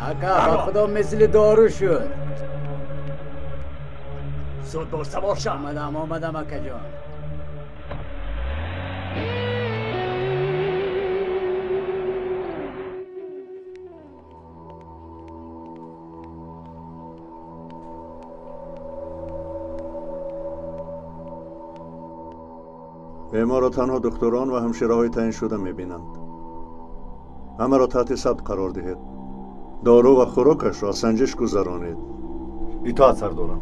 Ака, ба худо мисли дору шуд. Зуд бош, савор шав. Омадам, омадам, акаҷон. Беморро танҳо духтурон ва ҳамшираҳои таъиншуда мебинанд. Ҳамаро таҳти сабт қарор диҳед. Дору ва хӯрокашро аз санҷиш гузаронед. Итоат, сардорам.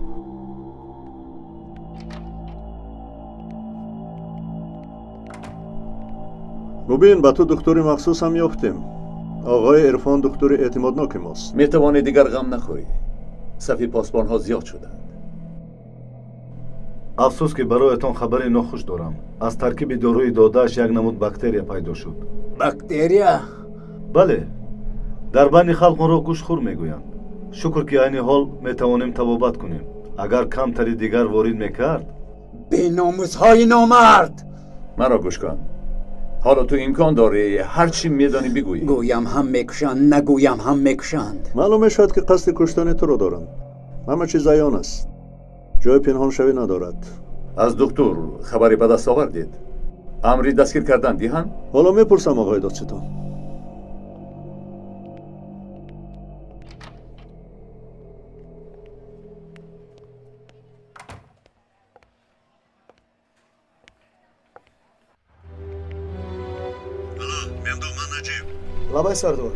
Бубин, ба ту духтури махсус ҳам ёфтем. Оғои Ирфон духтури эътимодноки мост. Метавонӣ дигар ғам нахӯрӣ. Сафи посбонҳо зиёд шуданд. Афсӯс, ки бароятон хабари нохуш дорам. Аз таркиби доруи додааш як намуд бактерия пайдо шуд. Бактерия? Бале, дар байни халқ онро гӯштхӯр мегӯянд. Шукр, ки айни ҳол метавонем табобат кунем. Агар камтари дигар ворид мекард. Беномусҳои номард! Маро гӯш кун. Ҳоло ту имкон дорӣ ҳар чӣ медонӣ бигӯӣ. Гӯям ҳам мекушанд, нагӯям ҳам мекушанд. Маълум мешавад, ки қасди куштани туро доранд. Ҳама чиз аён аст. Ҷои пинҳоншавӣ надорад. Аз духтур хабаре ба даст овардед? Амри дастгир кардан диҳанд? Ҳоло мепурсам, оғои додситон. Лабай, сардор,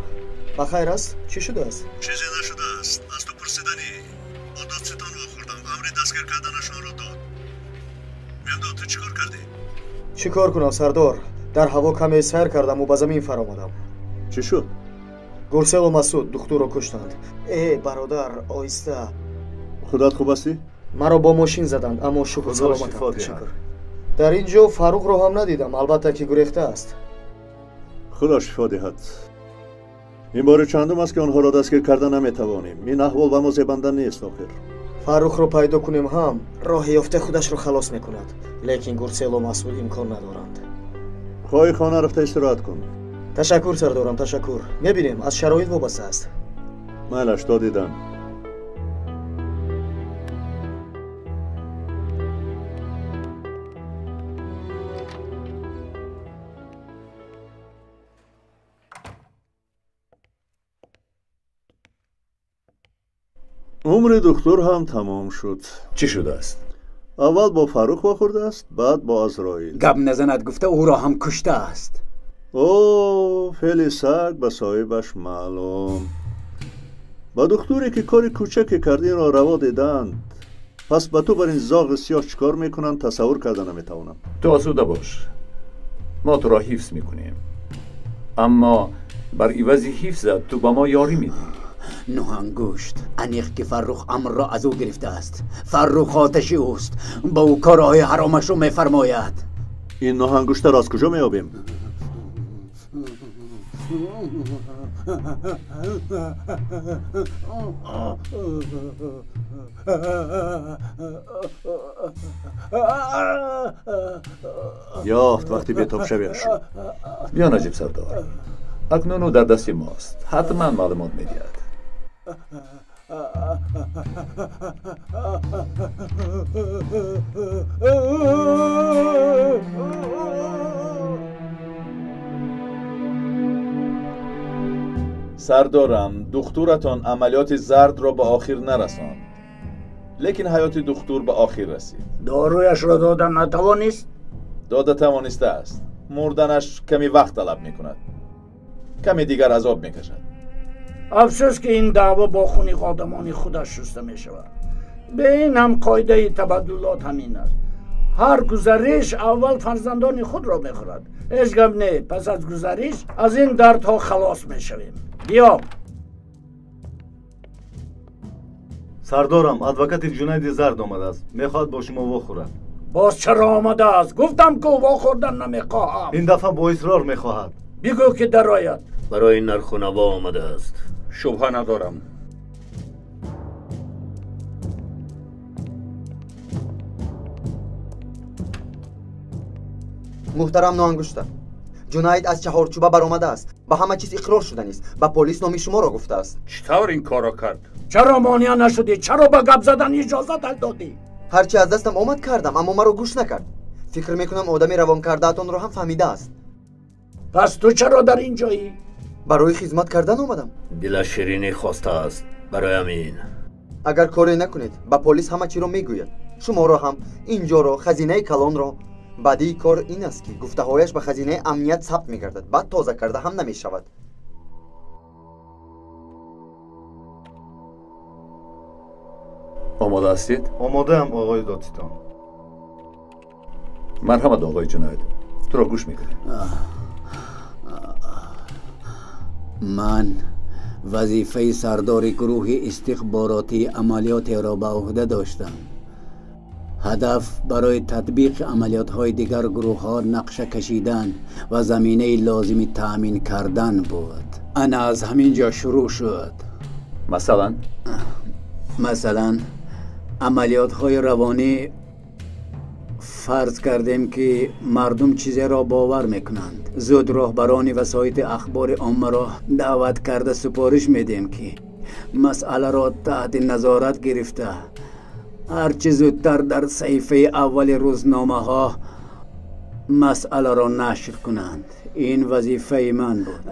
ба хайр аст? Чӣ шудааст? Чизе нашудааст. Аз ту пурсиданӣ. Бо додситон вохӯрдам, амри дастгир карданашонро дод. Мемдо, ту чӣ кор кардӣ? Чӣ кор кунам, сардор? Дар ҳаво каме сайр кардаму ба замин фаромадам. Чӣ шуд? Гурселу Масуд духтурро куштанд. Э, бародар, оҳиста. Худат хуб ҳастӣ? Маро бо мошин заданд, аммо шукр, саломатам. Ташаккур. Дар ин ҷо Фаррухро ҳам надидам, албатта ки гурехтааст. Худо шифо диҳад. Ин бори чандум аст, ки онҳоро дастгир карда наметавонем. Ин аҳвол ба мо зебанда нест охир. Фаррухро пайдо кунем ҳам, роҳи ёфта худашро халос мекунад. Лекин Гурселу Масуд имкон надоранд. Хоҳи хона рафта истироҳат кун. Ташаккур, сардорам, ташаккур. Мебинем, аз шароит вобаста аст. Майлаш, то дидан. Умри духтур ҳам тамом шуд. Чӣ шудааст? Аввал бо Фаррух вохӯрдааст, баъд бо Азроил. Гап назанад гуфта ӯро ҳам куштааст. О, феъли саг ба соҳибаш маълум. Ба духтуре, ки кори кӯчаке кард, инро раво диданд. Пас ба ту бар ин зоғи сиёҳ чӣ кор мекунанд, тасаввур карда наметавонам. Ту осуда бош, мо туро ҳифз мекунем, аммо бар ивази ҳифзат ту ба мо ёрӣ медиҳӣ. Нӯҳ ангушт аниқ ки Фаррух амрро аз ӯ гирифтааст. Фаррух оташи ӯст, ба ӯ корҳои ҳаромашро мефармояд. Ин нӯҳ ангуштаро аз куҷо меёбем? Ёфт вақти бетобшавиаш. Биё Наҷиб сардор, акнун ӯ дар дасти мост, ҳатман маълумот медиҳад. Сардорам, духтуратон амалиёти зардро ба охир нарасонд, лекин ҳаёти духтур ба охир расид. Доруяшро дода натавонист? Дода тавонистааст. Мурданаш каме вақт талаб мекунад, каме дигар азоб мекашад. Афсӯс ки ин даъво бо хуни одамони худаш шуста мешавад. Бе ин ҳам қоидаи табаддулот ҳамин аст. Ҳар гузариш аввал фарзандони худро мехӯрад. Ҳеҷ гап не, пас аз гузариш аз ин дардҳо халос мешавем. Биё. Сардорам, адвокати Ҷунайди Зард омадааст, мехоҳад бо шумо вохӯрад. Боз чаро омадааст? Гуфтам ку вохӯрдан намехоҳам. Ин дафъа бо исрор мехоҳад. Бигӯ ки дарояд. Барои нархунаво омадааст. Шубҳа надорам. Муҳтарам Ноангушта, Ҷунайд аз чаҳорчӯба баромадааст, ба ҳама чиз иқрор шуданист, ба полис номи шуморо гуфтааст. Чӣ тавр ин корро кард? Чаро монеа нашудӣ? Чаро ба гап задан иҷозат додӣ? Ҳарчи аз дастам омад кардам, аммо маро гӯш накард. Фикр мекунам одами равон кардаатонро ҳам фаҳмидааст. Пас ту чаро дар ин ҷоӣ? Барои хизмат кардан омадам. Дилаш ширинӣ хостааст, барои ҳамин. Агар коре накунед, ба полис ҳама чиро мегӯяд. Шуморо ҳам, инҷоро, хазинаи калонро. Бадии кор ин аст, ки гуфтаҳояш ба хазинаи амният сабт мегардад, баъд тоза карда ҳам намешавад. Омода ҳастед? Омодаам, оғои додситон. Марҳамат, оғои Ҷунаид, туро гӯш мекунем. Ман вазифаи сардори гурӯҳи истихборотии амалиётеро ба ӯҳда доштам. Ҳадаф барои татбиқи амалиётҳои дигар гурӯҳҳо нақша кашидан ва заминаи лозими таъмин кардан буд. Ана аз ҳамин ҷо шурӯъ шуд. Масалан? Масалан, амалиётҳои равонӣ. Фарз кардем, ки мардум чизеро бовар мекунанд. Зуд роҳбарони васоити ахбори оммаро даъват карда супориш медиҳем, ки масъаларо таҳти назорат гирифта, ҳарчи зудтар дар саҳифаи аввали рӯзномаҳо масъаларо нашр кунанд. Ин вазифаи ман буд.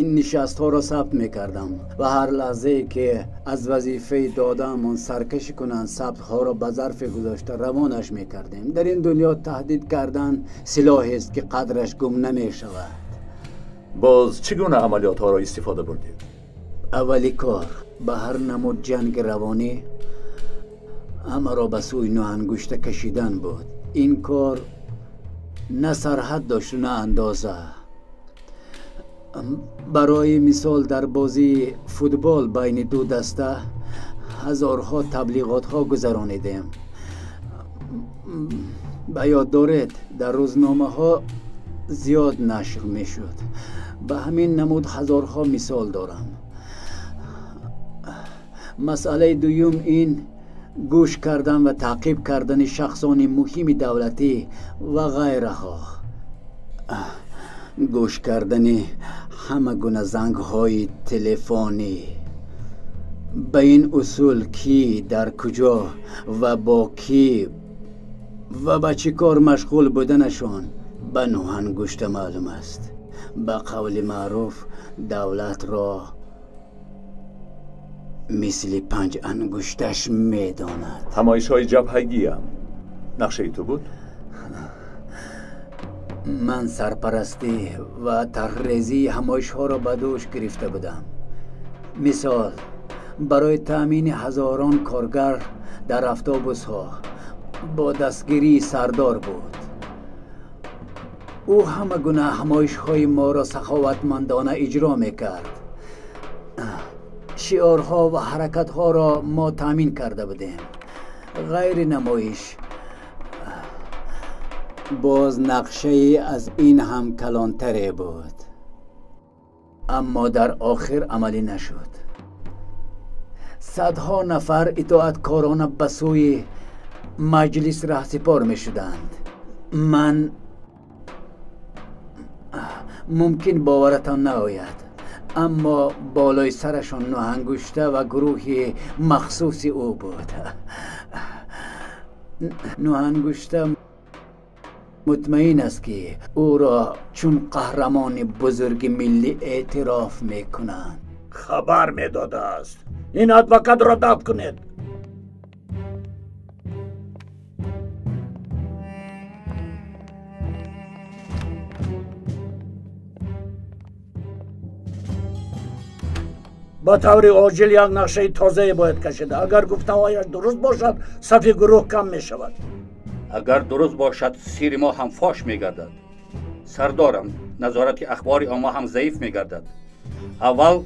Ин нишастҳоро сабт мекардам ва ҳар лаҳзае ки аз вазифаи додаамон саркашӣ кунанд, сабтҳоро ба зарфе гузошта равонаш мекардем. Дар ин дунё таҳдид кардан силоҳест, ки қадраш гум намешавад. Боз чӣ гуна амалиётҳоро истифода бурдед? Аввали кор ба ҳар намуд ҷанги равонӣ ҳамаро ба сӯи нӯҳангушта кашидан буд. Ин кор на сарҳад дошту на андоза. Барои мисол, дар бозии футбол байни ду даста ҳазорҳо таблиғотҳо гузаронидем. Ба ёд доред, дар рӯзномаҳо зиёд нашр мешуд. Ба ҳамин намуд ҳазорҳо мисол дорам. Масъалаи дуюм ин гӯш кардан ва таъқиб кардани шахсони муҳими давлатӣ ва ғайраҳо. Гӯш кардани ҳама гуна зангҳои телефонӣ. Ба ин усул кӣ дар куҷо ва бо кӣ ва ба чӣ кор машғул буданашон ба нӯҳангушта маълум аст. Ба қавли маъруф, давлатро мисли панҷ ангушташ медонад. Ҳамоишҳои ҷабҳагиам нақшаи ту буд? Ман сарпарастӣ ва тарҳрезии ҳамоишҳоро ба дӯш гирифта будам. Мисол, Барои таъмини ҳазорон коргар дар автобусҳо бо дастгирии сардор буд. Ӯ ҳама гуна ҳамоишҳои моро саховатмандона иҷро мекард. Шиорҳо ва ҳаракатҳоро мо таъмин карда будем. Ғайри намоиш боз нақшае аз ин ҳам калонтаре буд, аммо дар охир амалӣ нашуд. Садҳо нафар итоаткорона ба сӯи маҷлис раҳсипор мешуданд. Ман мумкин боваратон наояд, аммо болои сарашон Нӯҳангушта ва гурӯҳи махсуси ӯ буд. Нӯҳангушта мутмаин аст, ки ӯро чун қаҳрамони бузурги миллӣ эътироф мекунанд. Хабар медодааст. Ин адвокатро дафт кунед. Ба таври оҷил як нақшаи тозае бояд кашида. Агар гуфтаҳояш дуруст бошад, сафи гурӯҳ кам мешавад. Агар дуруст бошад, сири мо ҳам фош мегардад. Сардорам, назорати ахбори омма ҳам заиф мегардад. Аввал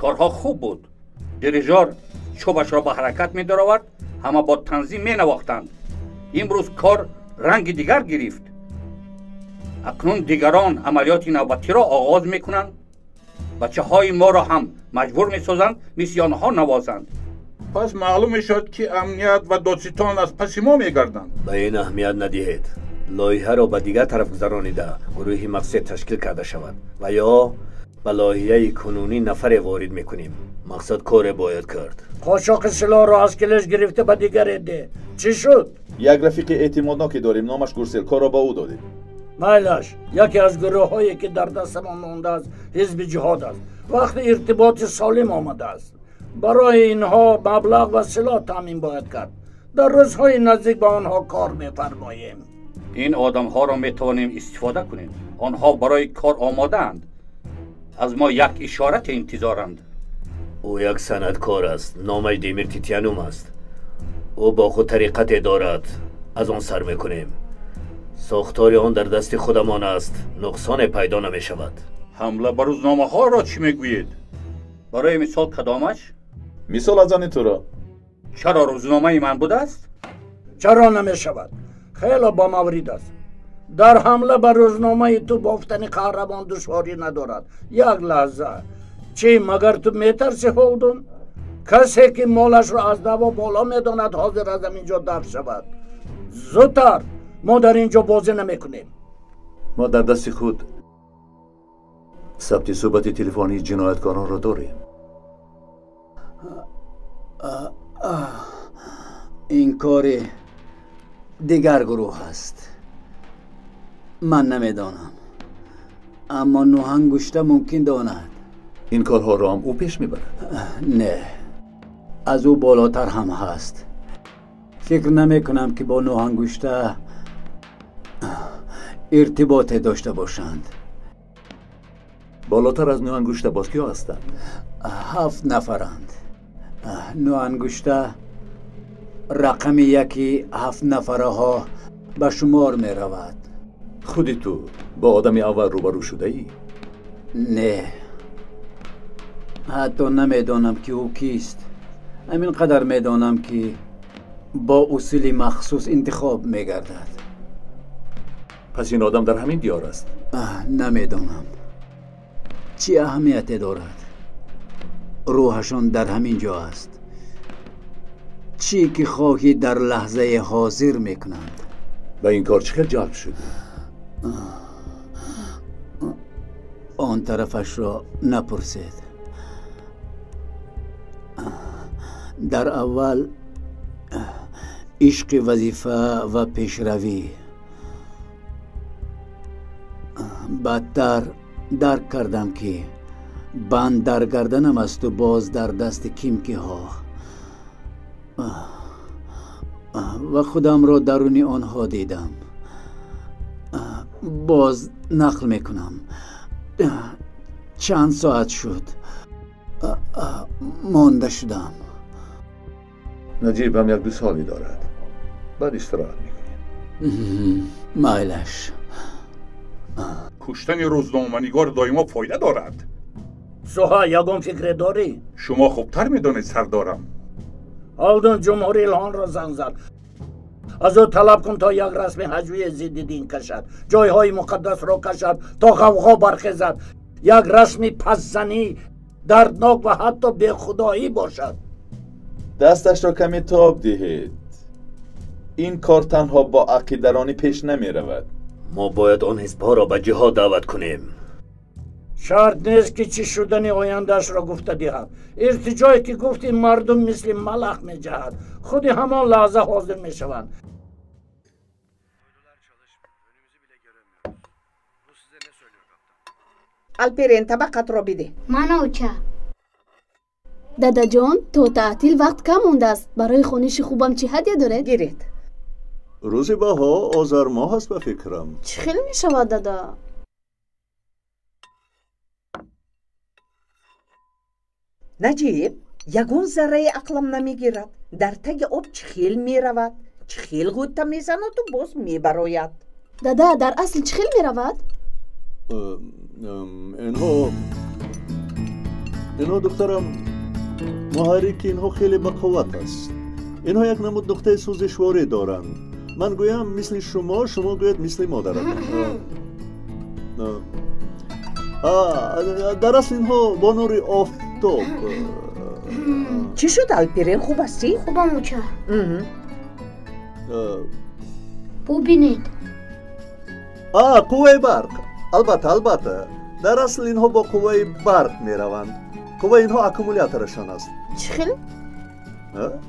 корҳо хуб буд. Дирижор чӯбашро ба ҳаракат медаровард, ҳама бо танзим менавохтанд. Имрӯз кор ранги дигар гирифт. Акнун дигарон амалиёти навбатиро оғоз мекунанд. Бачаҳои моро ҳам маҷбур месозанд мисли онҳо навозанд. Пас маълум мешавад, ки амният ва додситон аз паси мо мегарданд. Ба ин аҳамият надиҳед. Лоиҳаро ба дигар тараф гузаронида гурӯҳи махсусе ташкил карда шавад ва ё ба лоиҳаи кунунӣ нафаре ворид мекунем. Мақсад коре бояд кард. Қочоқи силоҳро аз келеш гирифта ба дигаре де. Чӣ шуд? Як рафиқи эътимодноке дорем, номаш Гурсел. Корро ба ӯ додем. Майлаш, яке аз гурӯҳҳое ки дар дастамон мондааст ҳизби ҷиҳод аст. Вақти иртиботи солим омадааст. Барои инҳо маблағ ва силоҳ таъмин бояд кард. Дар рӯзҳои наздик ба онҳо кор мефармоем. Ин одамҳоро метавонем истифода кунем. Онҳо барои кор омодаанд. Аз мо як ишорате интизоранд. Ӯ як санъаткор аст. Номаш Демир Титянум аст. Ӯ бо худ тариқате дорад. Аз он сар мекунем. Сохтори он дар дасти худамон аст. Нуқсоне пайдо намешавад. Ҳамла ба рӯзномаҳоро чӣ мегӯед? Барои мисол кадомаш? Мисол аз они туро. Чаро рӯзномаи ман будааст? Чаро намешавад? Хеле бомаврид аст. Дар ҳамла ба рӯзномаи ту бофтани қаҳрамон душворӣ надорад. Як лаҳза. Чӣ, магар ту метарсӣ, Ҳолдун? Касе ки молашро аз даъво боло медонад, ҳозир аз ҳамин ҷо дафт шавад. Зудтар! Мо дар ин ҷо бозӣ намекунем. Мо дар дасти худ сабти суҳбати телефонии ҷинояткоронро дорем. Ин кори дигар гурӯҳ аст. Ман намедонам, аммо Нӯҳангушта мумкин донад. Ин корҳоро ҳам ӯ пеш мебарад? Не, аз ӯ болотар ҳам ҳаст. Фикр намекунам, ки бо Нӯҳангушта иртиботе дошта бошанд. Болотар аз Нӯҳангушта боз киҳо ҳастанд? 7 нафаранд. Нӯҳангушта рақами яки 7 нафараҳо ба шумор меравад. Худи ту бо одами аввал рӯбарӯ шудаӣ? Не, ҳатто намедонам, ки ӯ кист. Ҳамин қадар медонам, ки бо усули махсус интихоб мегардад. Пас ин одам дар ҳамин диёр аст? Намедонам. Чӣ аҳамияте дорад? Рӯҳашон дар ҳамин ҷо аст. Чӣ ки хоҳӣ дар лаҳзаи ҳозир мекунанд. Ба ин кор чӣ хел ҷалб шудӣ? Он тарафашро напурсед. Дар аввал ишқи вазифа ва пешравӣ, баъдтар дарк кардам, ки банд дар гарданам асту боз дар дасти кимкиҳо, ва худамро даруни онҳо дидам. Боз нақл мекунам. Чанд соат шуд. Монда шудам. Наҷиб ҳам як-ду соле дорад. Баъд истироҳат мекунем. Майлаш. Куштани рӯзноманигор доимо фоида дорад. Суҳа, ягон фикре дорӣ? Шумо хубтар медонед, сардорам. Олдин ҷумҳури Илҳонро занг зад. Аз ӯ талаб кун то як расми ҳаҷвии зидди дин кашад, ҷойҳои муқаддасро кашад, то ғавғо бархезад. Як расми пасзанӣ, дарднок ва ҳатто бехудоӣ бошад. Дасташро каме тоб диҳед. Ин кор танҳо бо ақидаронӣ пеш намеравад. Мо бояд он ҳизбҳоро ба ҷиҳод даъват кунем. Шарт нест ки чӣ шудани ояндаашро гуфта диҳад. Иртиҷое ки гуфти мардум мисли малах меҷаҳад, худи ҳамон лаҳза ҳозир мешаванд. Алперен, табақатро бидеҳ. Мана, оча. Дадаҷон, то таътил вақт кам мондааст. Барои хониши хубам чӣ ҳадя доред? Гиред. Рӯзи баҳо озармоҳ аст ба фикрам. Чӣ хел мешавад, дада? Наҷиб, ягон зарраи ақлам намегирад. Дар таги об чӣ хел меравад, чӣ хел ғӯта мезанаду боз мебарояд. Дада, дар асл чӣ хел меравад? Инҳо духтарам, муҳаррики инҳо хеле бақувват аст. Инҳо як намуд нуқтаи сӯзишворӣ доранд. Ман гӯям мисли шумо, шумо гӯяд мисли модаратон. Дар асл инҳо бо нури офтоб. Чӣ шуд, Алперен, хуб ҳастӣ? Хубам, оча. Бубинед. Қувваи барқ. Албатта, албатта. Дар асл инҳо бо қувваи барқ мераванд. Қувваи инҳо аккумуляторашон аст. Чӣ хел?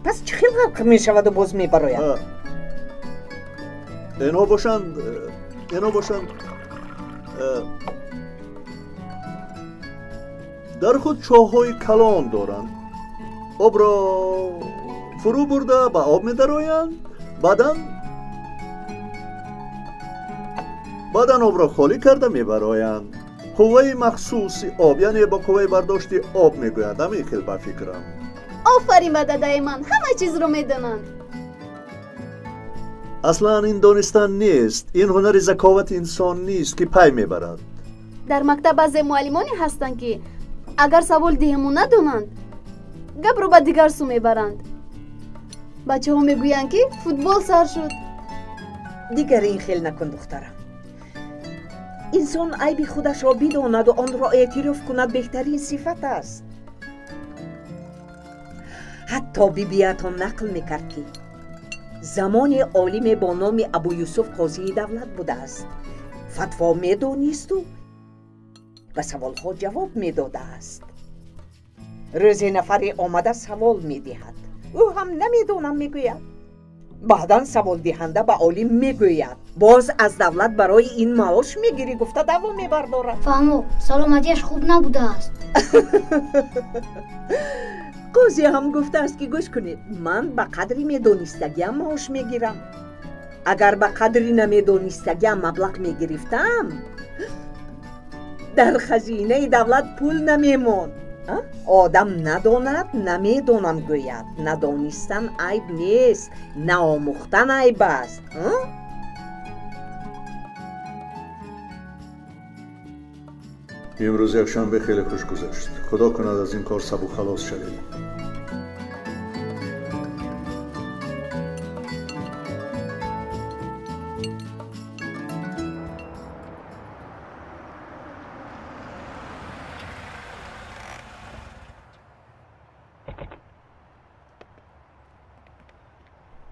Пас чӣ хел ғарқ мешаваду боз мебарояд? Инҳо бошанд дар худ чоҳҳои калон доранд. Обро фурӯ бурда ба об медароянд, баъдан обро холӣ карда мебароянд. Қувваи махсуси об, яъне бо қувваи бардошти об мегӯянд. Ҳамин хел ба фикрам. Офарин ба дадаи ман, ҳама чизро медонанд. Аслан ин донистан нест, ин ҳунари заковати инсон нест, ки пай мебарад. Дар мактаб баъзе муаллимоне ҳастанд, ки агар савол диҳему надонанд, гапро ба дигар сӯ мебаранд. Бачаҳо мегӯянд, ки футбол сар шуд. Дигар ин хел накун, духтарам. Инсон айби худашро бидонаду онро эътироф кунад беҳтарин сифат аст. Ҳатто бибиятон нақл мекард, ки замоне олиме бо номи Абуюсуф қозии давлат будааст. Фатво медонисту ба саволҳо ҷавоб медодааст. Рӯзе нафаре омада савол медиҳад. Ӯ ҳам намедонам мегӯяд. Баъдан саволдиҳанда ба олим мегӯяд: боз аз давлат барои ин маош мегирӣ, гуфта даъво мебардорад. Фаҳмо, саломатиаш хуб набудааст. Қозӣ ҳам гуфтааст, ки гӯш кунед, ман ба қадри медонистагиам маош мегирам. Агар ба қадри намедонистагиам маблағ мегирифтам, дар хазинаи давлат пул намемонд. Одам надонад, намедонам гӯяд. Надонистан айб нест, наомӯхтан айб аст. Имрӯз якшанбе хеле хуш гузашт. Худо кунад аз ин кор сабук халос шавем.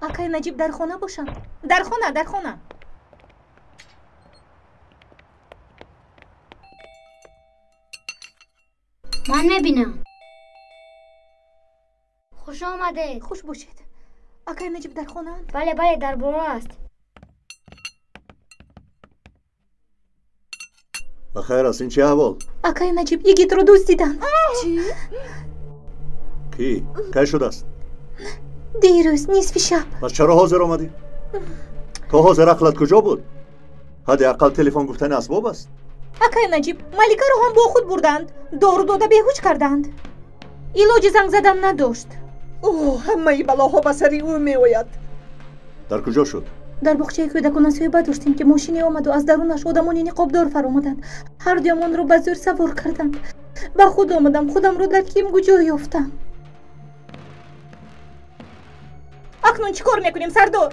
Акай Наҷиб дар хона бошанд? Дар хона, дар хона. Ман мебинам. Хуш омадед. Хуш бошед. Акай Наҷиб дар хонаанд? Бале, бале, дар боло аст. Ба хайр аст, ин чӣ аҳвол? Акай Наҷиб йигитро дуздиданд. Чӣ? Кӣ? Кай шудааст? Дирӯз нисфи шаб. Пас чаро ҳозир омадӣ? То ҳозир ақлат куҷо буд? Ҳадди ақал телефон гуфтани асбоб аст. Акай Наҷиб, Маликаро ҳам бо худ бурданд. Дору дода беҳуш карданд. Илоҷи занг задан надошт. О, ҳамаи балоҳо ба сари ӯ меояд. Дар куҷо шуд? Дар боғчаи кӯдакона суҳбат доштем, ки мошине омаду аз дарунаш одамони ниқобдор фаромаданд. Ҳардуямонро ба зӯр савор карданд. Ба худ омадам, худамро дар ким куҷо ёфтам. Акнун чӣ кор мекунем, сардор?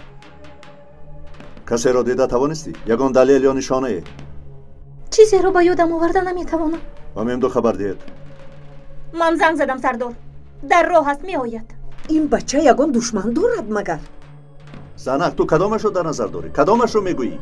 Касеро дида тавонистӣ? Ягон далел ё нишонае? Чизеро ба ёдам оварда наметавонам. Ба Мемду хабар диҳед. Ман занг задам, сардор. Дар роҳ аст, меояд. Ин бача ягон душман дорад магар? Занак, ту кадомашро дар назар дорӣ? Кадомашро мегӯӣ?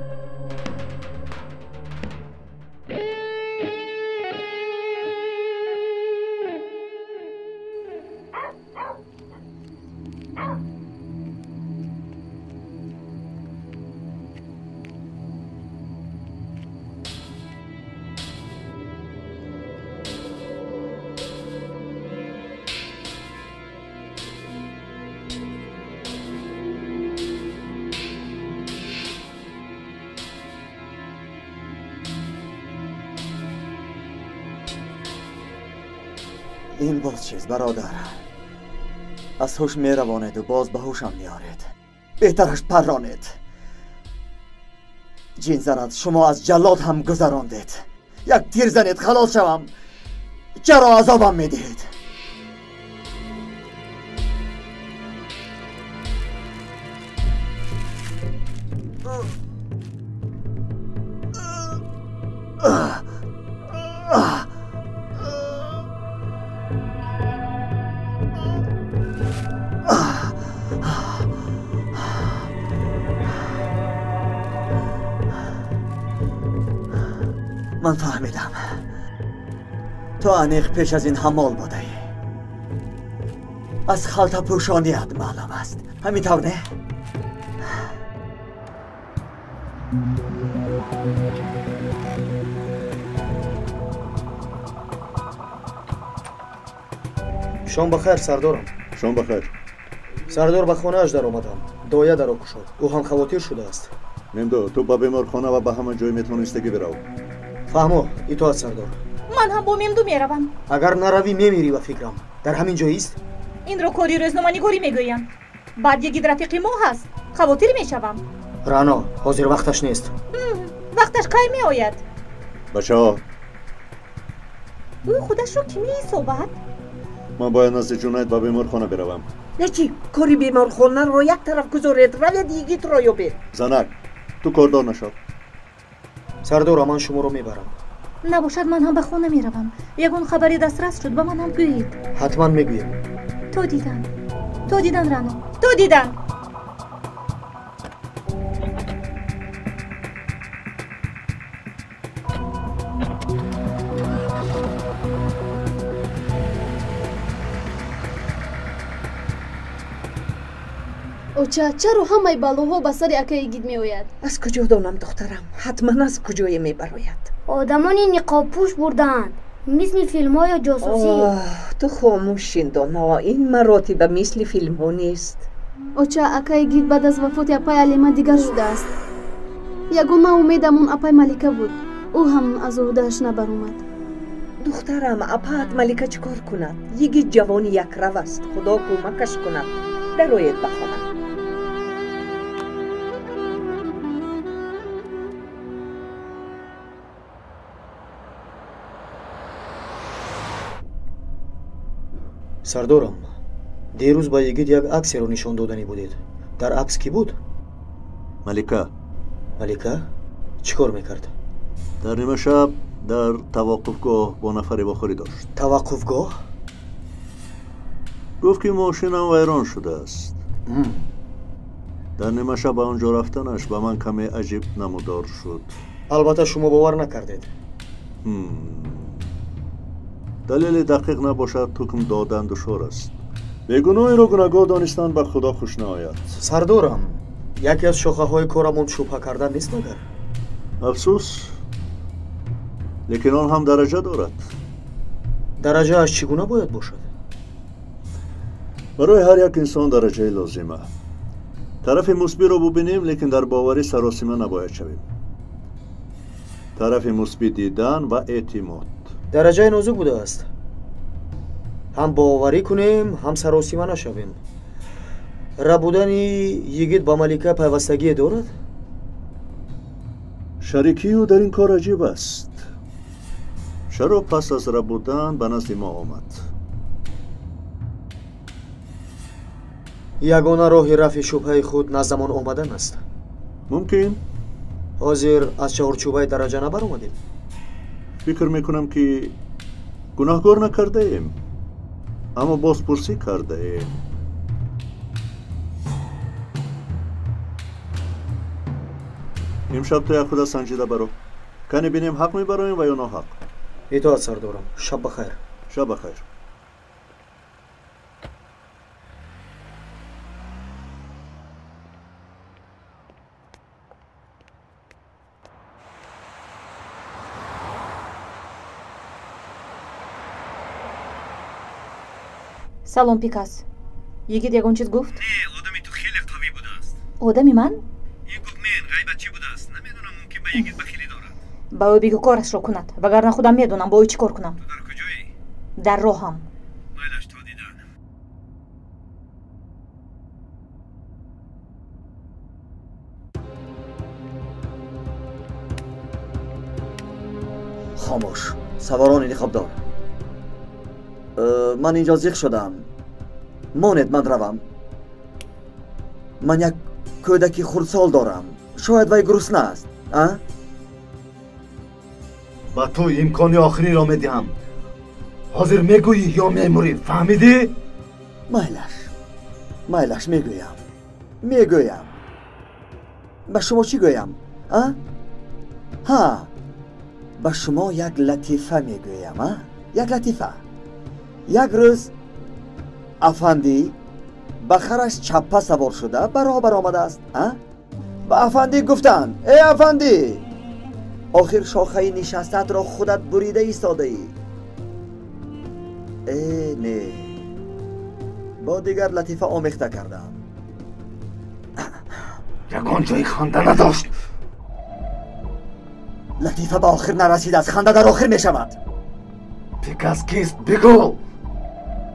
Ин боз чиз, бародар? Аз ҳуш меравонеду боз ба ҳушам меоред. Беҳтараш парронед. Ҷин занад, шумо аз ҷаллод ҳам гузарондед. Як тир занед, халос шавам. Чаро азобам медиҳед? Ман фаҳмидам. Ту аниқ пеш аз ин ҳамол будаӣ. Аз халтапӯшоният маълум аст. Ҳамин тавр не? Шом бахайр, сардорам. Шом бахайр. Сардор, ба хонааш даромадам. Доя даро кушод. Ӯ ҳам хавотир шудааст. Мемду, ту ба беморхона ва ба ҳама ҷой метавонистагӣ бирав. Фаҳмо, итоат, сардор. Ман ҳам бо Мемду меравам. Агар наравӣ, мемирӣ, ба фикрам. Дар ҳамин ҷо ист? Инро кори рӯзноманигорӣ мегӯянд. Баъд йигит рафиқи мо ҳаст. Хавотир мешавам. Рано, ҳозир вақташ нест. Вақташ кай меояд? Бачаҳо, ӯ худашро кӣ меҳисобад? Ман бояд назди Ҷунайд ба беморхона биравам. Начи, кори беморхонаро як тараф гузоред, равед йигитро ёбед. Занак, ту кордор нашав. Сардора, ман шуморо мебарам. Набошад, ман ҳам ба хона меравам. Ягон хабари дастрас шуд, ба ман ҳам гӯед. Ҳатман мегӯем. То дидан. То дидан, Рано. То дидан. Оча, чаро ҳамаи балоҳо ба сари акаи Йигит меояд? Аз куҷо донам, духтарам? Ҳатман аз куҷое мебарояд. Одамони ниқобпӯш бурдаанд, мисли филмҳои ҷосусӣ. Ту хомӯш шин, доно. Ин маротиба мисли филмҳо нест. Оча, акаи Йигит баъд аз вафоти апай Алима дигар шудааст. Ягона умедамон апай Малика буд. Ӯ ҳам аз ӯҳдааш набаромад. Духтарам, апаат Малика чӣ кор кунад? Йигит ҷавони якрав аст. Худо кӯмакаш кунад. Дароед ба хона. Сардорам, дирӯз ба йигит як аксеро нишон доданӣ будед. Дар акс кӣ буд? Малика. Малика? Чӣ кор мекард? Дар нимашаб дар таваққуфгоҳ бо нафаре вохӯрӣ дошт. Таваққуфгоҳ? Гуфт, ки мошинам вайрон шудааст. Дар нимашаб ба он ҷо рафтанаш ба ман каме аҷиб намудор шуд. Албатта, шумо бовар накардед. Далели дақиқ набошад, ҳукм додан душвор аст. Бегуноҳеро гунаҳгор донистан ба Худо хуш наояд. Сардорам, яке аз шохаҳои корамон шубҳа кардан нест магар? Афсӯс, лекин он ҳам дараҷа дорад. Дараҷааш чӣ гуна бояд бошад? Барои ҳар як инсон дараҷаи лозима. Тарафи мусбиро бубинем, лекин дар боварӣ саросима набояд шавем. Тарафи мусбӣ дидан ва эътимод. Дараҷаи нозук будааст. Ҳам боварӣ кунем, ҳам саросима нашавем. Рабудани йигит ба Малика пайвастагие дорад? Шарикии ӯ дар ин кор аҷиб аст. Чаро пас аз рабудан ба назди мо омад? Ягона роҳи рафъи шубҳаи худ наздамон омадан аст. Мумкин. Ҳозир аз чаҳорчӯбаи дараҷа набаромадем? Фикр мекунам, ки гунаҳкор накардаем, аммо бозпурсӣ кардаем. Имшаб ту як худа санҷида баро. Кане бинем, ҳақ мебароем ва ё ноҳақ. Итоат, сардорам. Шаб бахайр. Шаб бахайр. Салом, Пикас. Йигит ягон чиз гуфт? Не, одами ту хеле қавӣ будааст. Одами ман? Ин гуфт, мен ғайбатчӣ будааст. Намедонам, мумкин ба йигит бахилӣ дорад. Ба ӯ бигӯ, корашро кунад, вагарна худам медонам, бо ӯ чӣ кор кунам. Ту дар куҷоӣ? Дар роҳам. Майлаш, то дидан. Хомӯш, саворони ниқобдор. Ман инҷо зиқ шудам. Монед, ман равам. Ман як кӯдаки хурдсол дорам. Шояд вай гурусна аст, а? Ба ту имкони охириро медиҳам. Ҳозир мегӯӣ ё мемурӣ, фаҳмидӣ? Майлаш, майлаш, мегӯям, мегӯям. Ба шумо чӣ гӯям, а? Ҳа, ба шумо як латифа мегӯям, а? Як латифа. Як рӯз афандӣ ба хараш чаппа савор шуда ба роҳ баромадааст, а? Ба афандӣ гуфтанд: «Э афандӣ, охир шохаи нишастаатро худат бурида истодаӣ». Э не, бо дигар латифа омехта кардам. Ягон ҷои ханда надошт. Латифа ба охир нарасидааст, ханда дар охир мешавад. Пикас кист, бигӯ!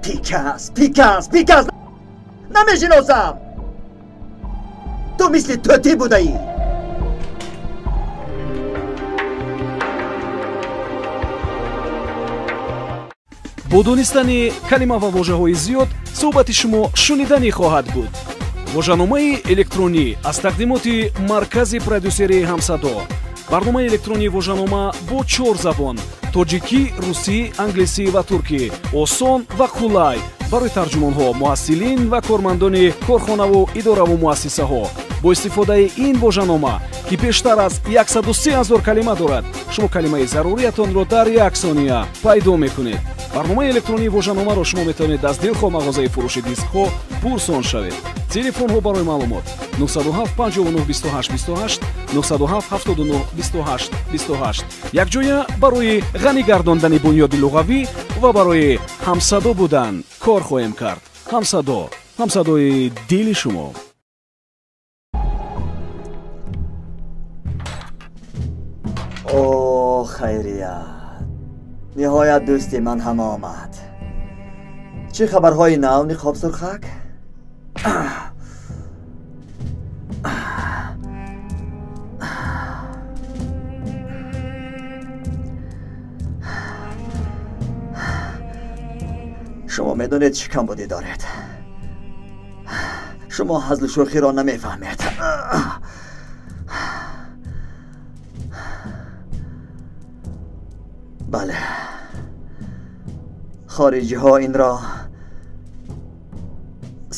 Пикас, Пикас, Пикас, намешиносам. Ту мисли тӯтӣ будаӣ. Бо донистани калима ва вожаҳои зиёд суҳбати шумо шуниданӣ хоҳад буд. Вожаномаи электронӣ аз тақдимоти маркази продюсерии «Ҳамсадо». Барномаи электронии вожанома бо чор забон: тоҷикӣ, русӣ, англисӣ ва туркӣ, осон ва қулай барои тарҷумонҳо, муҳассилин ва кормандони корхонаву идораву муассисаҳо. Бо истифодаи ин вожанома, ки бештар аз 103 ҳазор калима дорад, шумо калимаи заруриятонро дар як сония пайдо мекунед. Барномаи электронии вожаномаро шумо метавонед аз дилхоҳ мағозаи фурӯши дискҳо пурсон шавед. Телефонҳо барои маълумот: 907 59 28 28, 907 79 28 28. Якҷоя барои ғанӣ гардондани бунёди луғавӣ ва барои ҳамсадо будан кор хоҳем кард. Ҳамсадо, ҳамсадои дили шумо. О, хайрият, ниҳоят дӯсти ман ҳам омад. Чӣ хабарҳои нав, ниқоб сурхак? Шумо медонед, чӣ камбудӣ доред. Шумо ҳазлу шӯхиро намефаҳмед. Бале, хориҷиҳо инро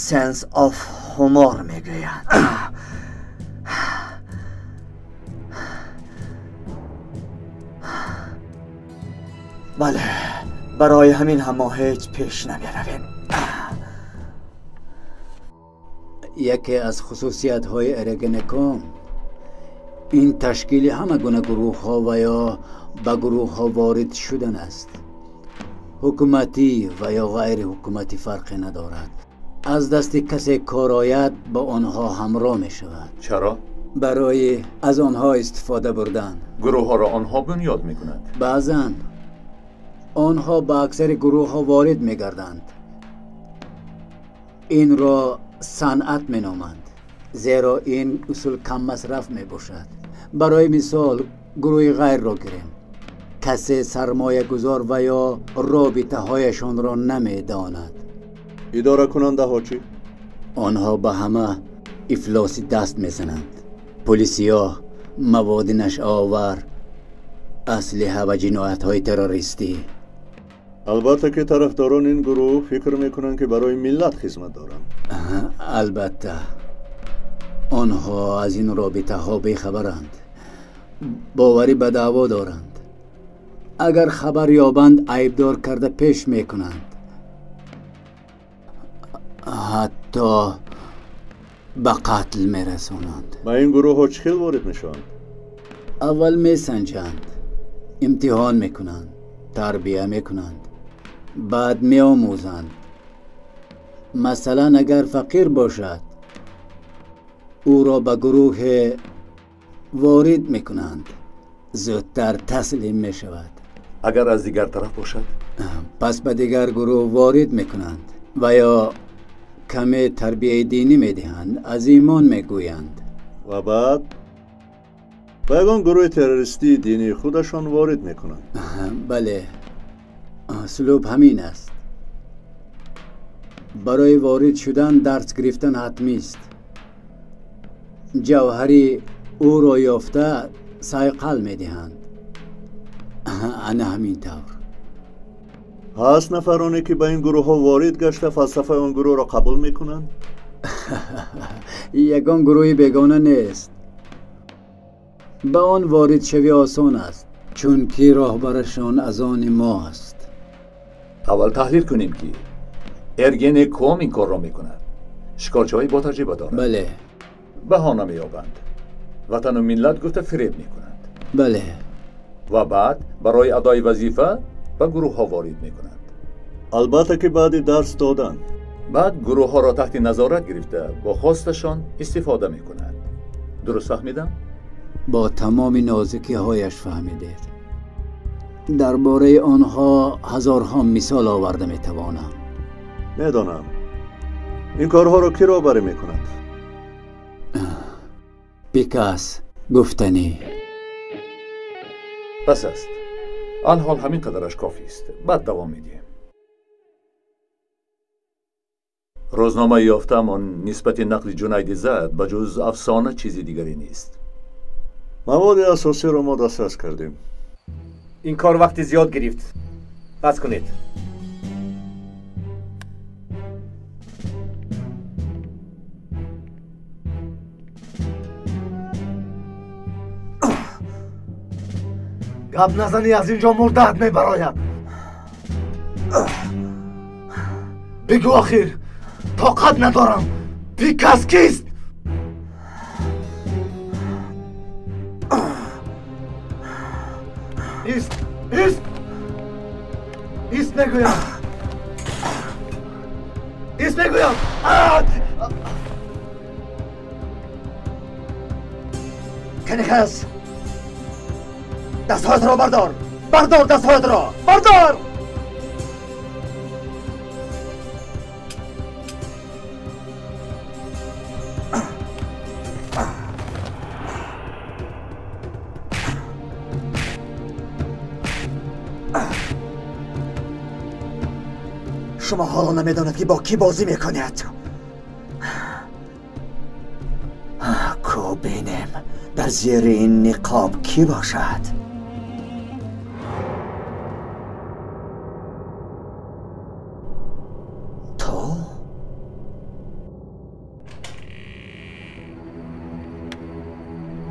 sense of humor мегӯянд. Бале, барои ҳамин ҳам мо ҳеҷ пеш намеравем. Яке аз хусусиятҳои Эргенекон ин ташкили ҳама гуна гурӯҳҳо ва ё ба гурӯҳҳо ворид шудан аст. Ҳукуматӣ ва ё ғайриҳукуматӣ фарқе надорад. Аз дасти касе кор ояд, ба онҳо ҳамроҳ мешавад. Чаро? Барои аз онҳо истифода бурдан. Гурӯҳҳоро онҳо бунёд мекунанд. Баъзан Онҳо ба аксари гурӯҳҳо ворид мегарданд. Инро санъат меноманд, зеро ин усул каммасраф мебошад. Барои мисол гурӯҳи ғайрро гирем. Касе сармоягузор ва ё робитаҳояшонро намедонад. Идоракунандаҳо чӣ? Онҳо ба ҳама ифлоси даст мезананд. Пули сиёҳ, маводи нашъаовар, аслиҳа ва ҷиноятҳои террористӣ. Албатта ки тарафдорони ин гурӯҳ фикр мекунанд, ки барои миллат хизмат доранд. Албатта, онҳо аз ин робитаҳо бехабаранд, боварӣ ба даъво доранд. Агар хабар ёбанд, айбдор карда пеш мекунанд, ҳатто ба қатл мерасонанд. Ба ин гурӯҳҳо чӣ хел ворид мешаванд? Аввал месанҷанд, имтиҳон мекунанд, тарбия мекунанд, баъд меомӯзанд. Масалан, агар фақир бошад, ӯро ба гурӯҳе ворид мекунанд, зудтар таслим мешавад. Агар аз дигар тараф бошад, пас ба дигар гурӯҳ ворид мекунанд ва ё каме тарбияи динӣ медиҳанд, аз имон мегӯянд. Ва баъд ба ягон гурӯҳи террористии динии худашон ворид мекунанд. Бале, услуб ҳамин аст. Барои ворид шудан дарс гирифтан ҳатмист. Ҷавҳари ӯро ёфта сайқал медиҳанд. Ана ҳамин тавр. Ҳаст нафароне, ки ба ин гурӯҳҳо ворид гашта фалсафаи он гурӯҳро қабул мекунанд? Ягон гурӯҳи бегона нест. Ба он ворид шавӣ осон аст, чунки роҳбарашон аз они мо аст. Аввал таҳлил кунем, ки Эргенеком ин корро мекунад. Шикорчиҳои бо таҷриба дорад. Бале. Баҳона меёбанд, ватану миллат гуфта фиреб мекунанд. Бале. Ва баъд барои адои вазифа ба гурӯҳҳо ворид мекунанд. Албатта ки баъди дарс додан. Баъд гурӯҳҳоро таҳти назорат гирифта бо хосташон истифода мекунанд. Дуруст фаҳмидам? Бо тамоми нозукиҳояш фаҳмидед. Дар бораи онҳо ҳазорҳо мисол оварда метавонам. Медонам. Ин корҳоро кӣ роҳбарӣ мекунад? Бикас гуфтанӣ. Бас аст. Алҳол ҳамин қадараш кофист. Баъд давом медиҳем. Рӯзномаи ёфтаамон нисбати нақли Ҷунайди зад ба ҷуз афсона чизи дигаре нест. Маводи асосиро мо дастрас кардем. Ин кор вақти зиёд гирифт. Бас кунед. Гап назанӣ, аз ин ҷо мурдаат мебарояд. Бигӯ охир, тоқат надорам. Бикас кист? Ист, ист, ист мегӯям, ист мегӯям. Канихас, дастҳоятро бардор, бардор дастҳоятро, бардор! Шумо ҳоло намедонед, ки бо кӣ бозӣ мекунед. Ку бинем, дар зери ин ниқоб кӣ бошад? Ту?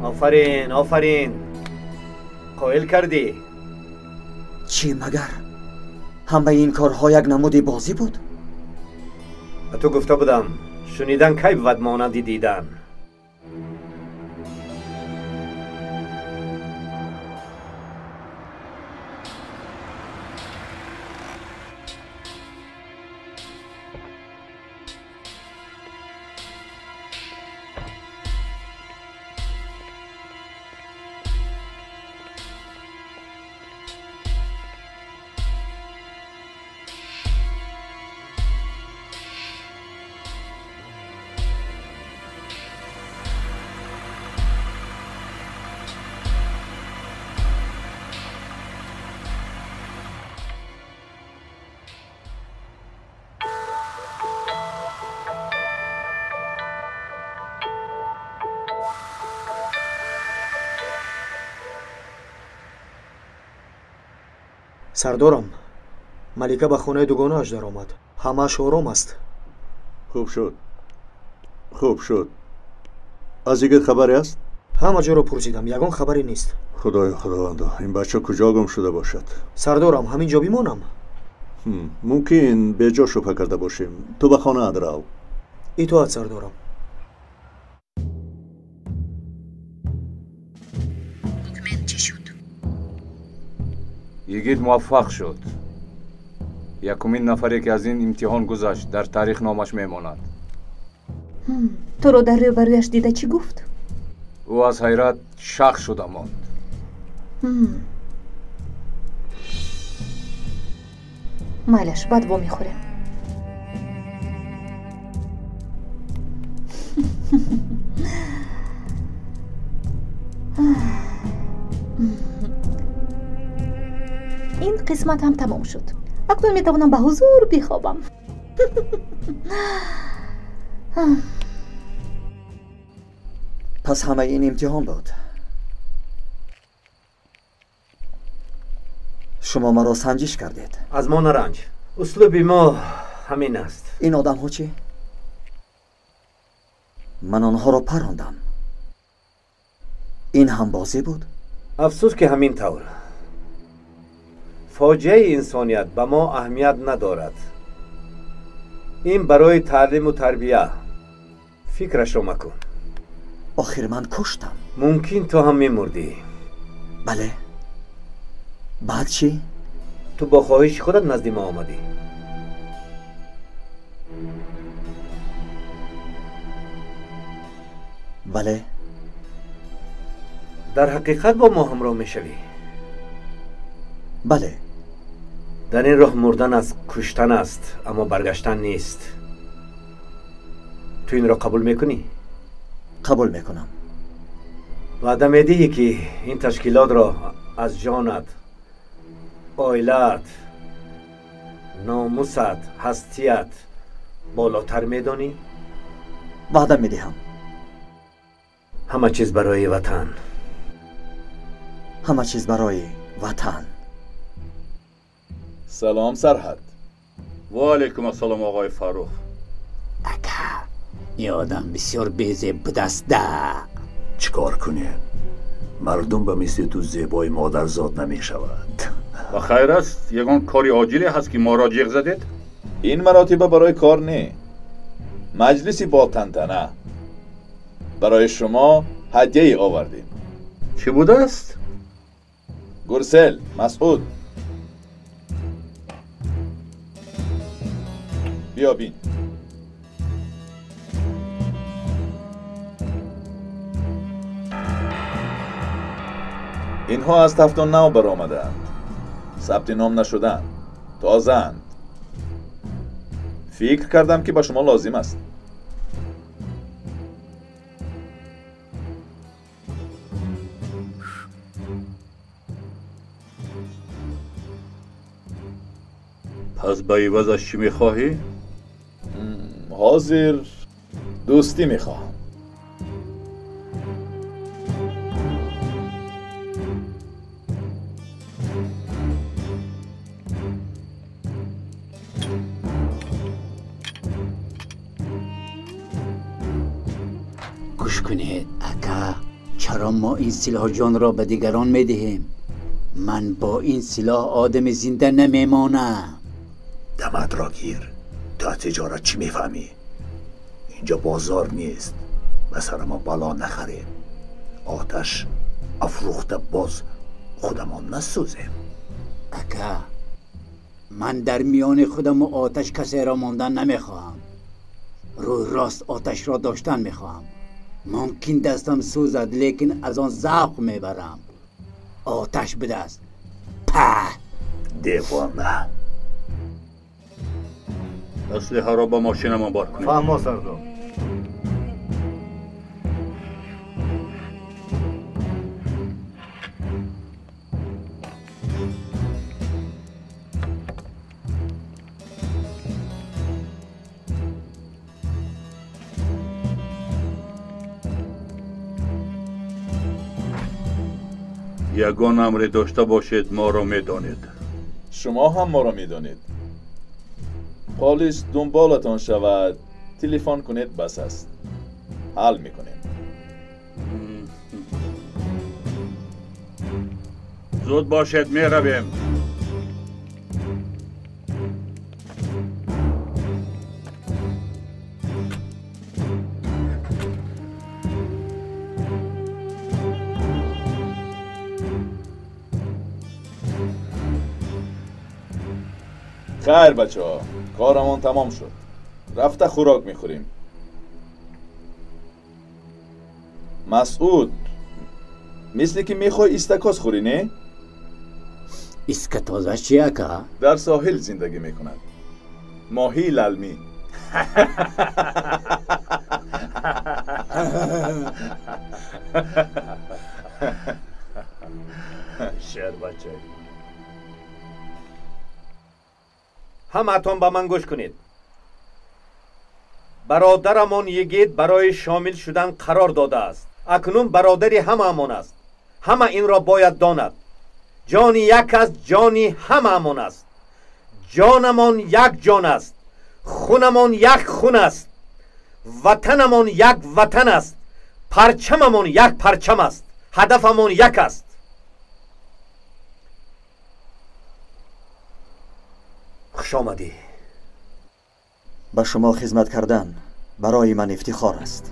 Офарин, офарин, қоил кардӣ. Чӣ магар ҳамаи ин корҳо як намуди бозӣ буд? Ба ту гуфта будам, шунидан кай бувад монанди дидан. Сардорам, Малика ба хонаи дугонааш даромад. Ҳамааш ором аст. Хуб шуд, хуб шуд. Аз йигит хабаре аст? Ҳама ҷоро пурсидам, ягон хабаре нест. Худоё, худовандо, ин бача куҷо гум шуда бошад? Сардорам, ҳамин ҷо бимонам? Мумкин беҷо шубҳа карда бошем. Ту ба хонаат рав. Итоат, сардорам. Документ чӣ шуд? Йигит муваффақ шуд. Якумин нафаре ки аз ин имтиҳон гузашт, дар таърих номаш мемонад. Туро дар рӯбарӯяш дида чӣ гуфт? Ӯ аз ҳайрат шах шуда монд. Майлаш, баъд вомехӯрем. Ин қисмат ҳам тамом шуд. Акнун метавонам ба ҳузур бихобам. Пас ҳамаи ин имтиҳон буд. Шумо маро санҷиш кардед. Аз мо наранҷ. Услуби мо ҳамин аст. Ин одамҳо чӣ? Ман онҳоро парондам. Ин ҳам бозӣ буд? Афсӯс ки ҳамин тавр. Фоҷиаи инсоният ба мо аҳамият надорад. Ин барои таълиму тарбия. Фикрашро макун. Охир ман куштам. Мумкин ту ҳам мемурдӣ. Бале. Баъд чӣ? Ту бо хоҳиши худат назди мо омадӣ. Бале. Дар ҳақиқат бо мо ҳамроҳ мешавӣ? Бале. Дар ин роҳ мурдан аз куштан аст, аммо баргаштан нест. Ту инро қабул мекунӣ? Қабул мекунам. Ваъда медиҳӣ, ки ин ташкилотро аз ҷонат, оилаат, номусат, ҳастият болотар медонӣ? Ваъда медиҳам. Ҳама чиз барои ватан. Ҳама чиз барои ватан. Салом, Сарҳад. Ва алайкум ассалом, оғои Фаррух. Ака, ин одам бисёр безеб будаст да. Чӣ кор кунем? Мардум ба мисли ту зебои модарзод намешавад. Ба хайр аст, ягон кори оҷиле ҳаст, ки моро ҷиғ задед? Ин маротиба барои кор не. Маҷлиси бо тантана. Барои шумо ҳадияе овардем. Чӣ будааст? Гурсел, Масъуд. Биё бин. Инҳо аз тафтон нав баромадаанд. Сабти ном нашудаанд. Тозаанд. Фикр кардам, ки ба шумо лозим аст. Пас ба ивазаш чӣ мехоҳӣ? Ҳозир дӯстӣ мехоҳам. Гӯш кунед, ака, чаро мо ин силоҳ ҷонро ба дигарон медиҳем? Ман бо ин силоҳ одами зинда намемонам. Даматро гир. Ту аз тиҷорат чӣ мефаҳмӣ? Инҷо бозор нест. Ба сари мо бало нахарем. Оташ афрӯхта боз худамон насӯзем. Ака, ман дар миёни худаму оташ касеро мондан намехоҳам. Рӯи рост оташро доштан мехоҳам. Мумкин дастам сӯзад, лекин аз он завқ мебарам. Оташ будааст. Паҳ! Девона. Аслиҳаро ба мошинамон бор кунед. Фаҳмо, сардор. Ягон амре дошта бошед, моро медонед. Шумо ҳам моро медонед. Полис дунболатон шавад, телефон кунед, бас аст. Ҳал мекунем. Зуд бошед, меравем. Хайр бачаҳо, корамон тамом шуд. Рафта хӯрок мехӯрем. Масъуд, мисле ки мехоҳӣ истакос хӯрӣ, не? Искатоза чи, ака? Дар соҳил зиндагӣ мекунад. Моҳии лалмӣ. Шер бача. Ҳамаатон ба ман гӯш кунед. Бародарамон Йигит барои шомил шудан қарор додааст. Акнун бародари ҳамаамон аст. Ҳама инро бояд донад. Ҷони як аст, ҷони ҳамаамон аст. Ҷонамон як ҷон аст. Хунамон як хун аст. Ватанамон як ватан аст. Парчамамон як парчам аст. Ҳадафамон як аст. Хуш омадӣ. Ба шумо хизмат кардан барои ман ифтихор аст.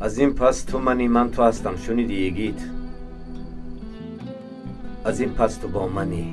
Аз ин пас ту мани, ман ту ҳастам. Шунидӣ, Йигит? Аз ин пас ту бо манӣ.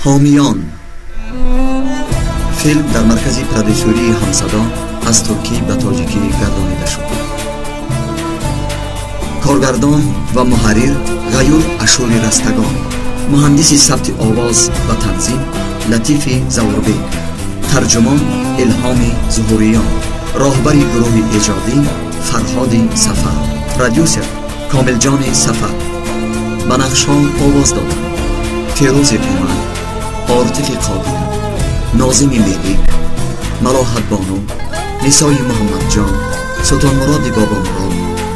Ҳомиён. Филм дар маркази продюсерии Ҳамсадо аз туркӣ ба тоҷикӣ гардонида шуд. Коргардон ва муҳаррир Ғаюр Ашури Растагон, муҳандиси сабти овоз ва танзим Латифи Завурбек, тарҷумон Илҳоми Зуҳуриён, роҳбари гурӯҳи эҷодӣ Фарҳоди Сафар, продюсер Комилҷони Сафар. Ба нақшҳо овоз доданд Фирӯзи Умар, Ортиқи Қодир, Нозими Мелик, Малоҳатбону, Нисои Муҳаммадҷон, Султонмуроди Бобомурод,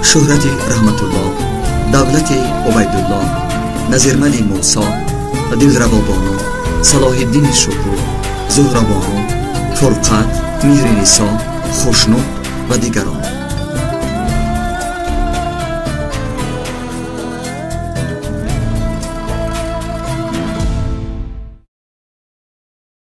Шӯҳрати Раҳматуллоҳ, Давлати Убайдуллоҳ, Назирмали Мусо, Дилравобону, Салоҳиддини Шукур, Зуҳрабону, Фурқат, Меҳринисо, Хушнуд ва дигарон.